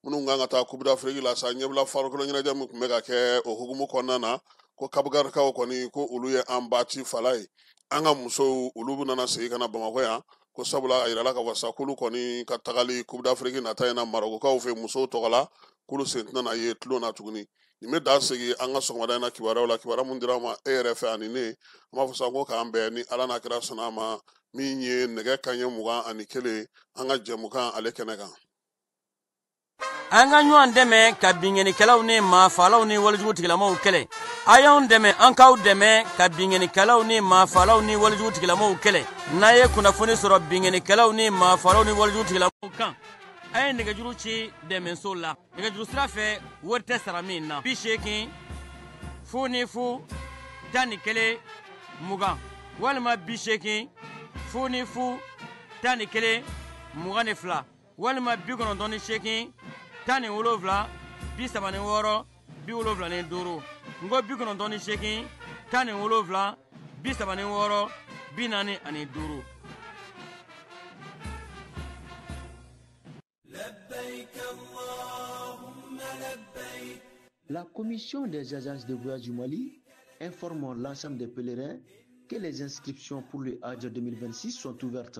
minnu kan ka taa Coupe d'Afrique la sa, ɲɛbila farikolo ɲɛnajɛ min tun bɛ ka kɛ o hukumu kɔnɔna na, ko Kabugarikaw kɔni ko olu ye an ba ci fala ye. An ka musow olu nana segin ka na Bamakɔ yan, ko sabula a yirala k'a fɔ sa k'olu kɔni ka tagali Coupe d'Afrique nata in na Marɔkukaw fɛ musow tɔgɔ la, k'olu sen tɛna na ye tulon na tuguni. Nin bɛ dan sigi an ka sɔgɔmada in na kibaruyaw la, kibaruya mun dira an ma e yɛrɛ fɛ ani ne, an b'a fɔ sa ko k'an bɛn ni Ala n'a kira sɔnna a ma, min ye nɛgɛ kanɲɛ 21 an ka jɛmukan ale kɛnɛ kan. An ka ɲɔgɔn dɛmɛ ka binkannikɛlaw ni maafalaw ni walejugu tigilamaw kɛlɛ. A y'anw dɛmɛ, an k'aw dɛmɛ ka binkannikɛlaw ni maafalaw ni walejugu tigilamaw kɛlɛ. N'a ye kunnafoni sɔrɔ binkannikɛlaw ni maafalaw ni walejugu tigilamaw kan, a ye nɛgɛjuru ci dɛmɛso la. Nɛgɛjuru sira fɛ, wari tɛ sara min na. 80 00 11 20 walima 80 00 11 22 walima 98 17 36 75. N ko 98 17 36 45. La commission des agences de voyage du Mali informe l'ensemble des pèlerins que les inscriptions pour le Hajj 2026 sont ouvertes.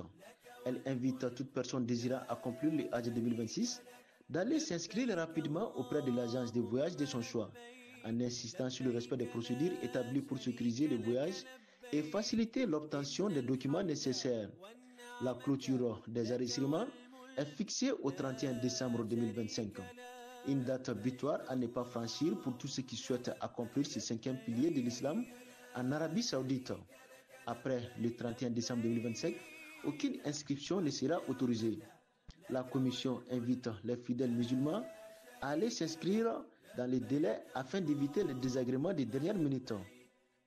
Elle invite toute personne désirant accomplir le Hajj 2026 d'aller s'inscrire rapidement auprès de l'agence de voyage de son choix, en insistant sur le respect des procédures établies pour sécuriser le voyage et faciliter l'obtention des documents nécessaires. La clôture des enregistrements est fixée au 31 décembre 2025. Une date butoir à ne pas franchir pour tous ceux qui souhaitent accomplir ce cinquième pilier de l'islam en Arabie Saoudite. Après le 31 décembre 2025, aucune inscription ne sera autorisée. La commission invite les fidèles musulmans à aller s'inscrire dans les délais afin d'éviter les désagréments des dernières minutes.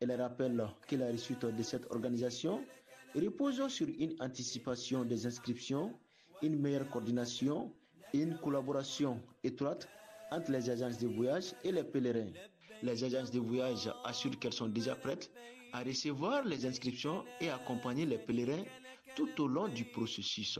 Elle rappelle que la réussite de cette organisation repose sur une anticipation des inscriptions, une meilleure coordination et une collaboration étroite entre les agences de voyage et les pèlerins. Les agences de voyage assurent qu'elles sont déjà prêtes à recevoir les inscriptions et accompagner les pèlerins tout au long du processus.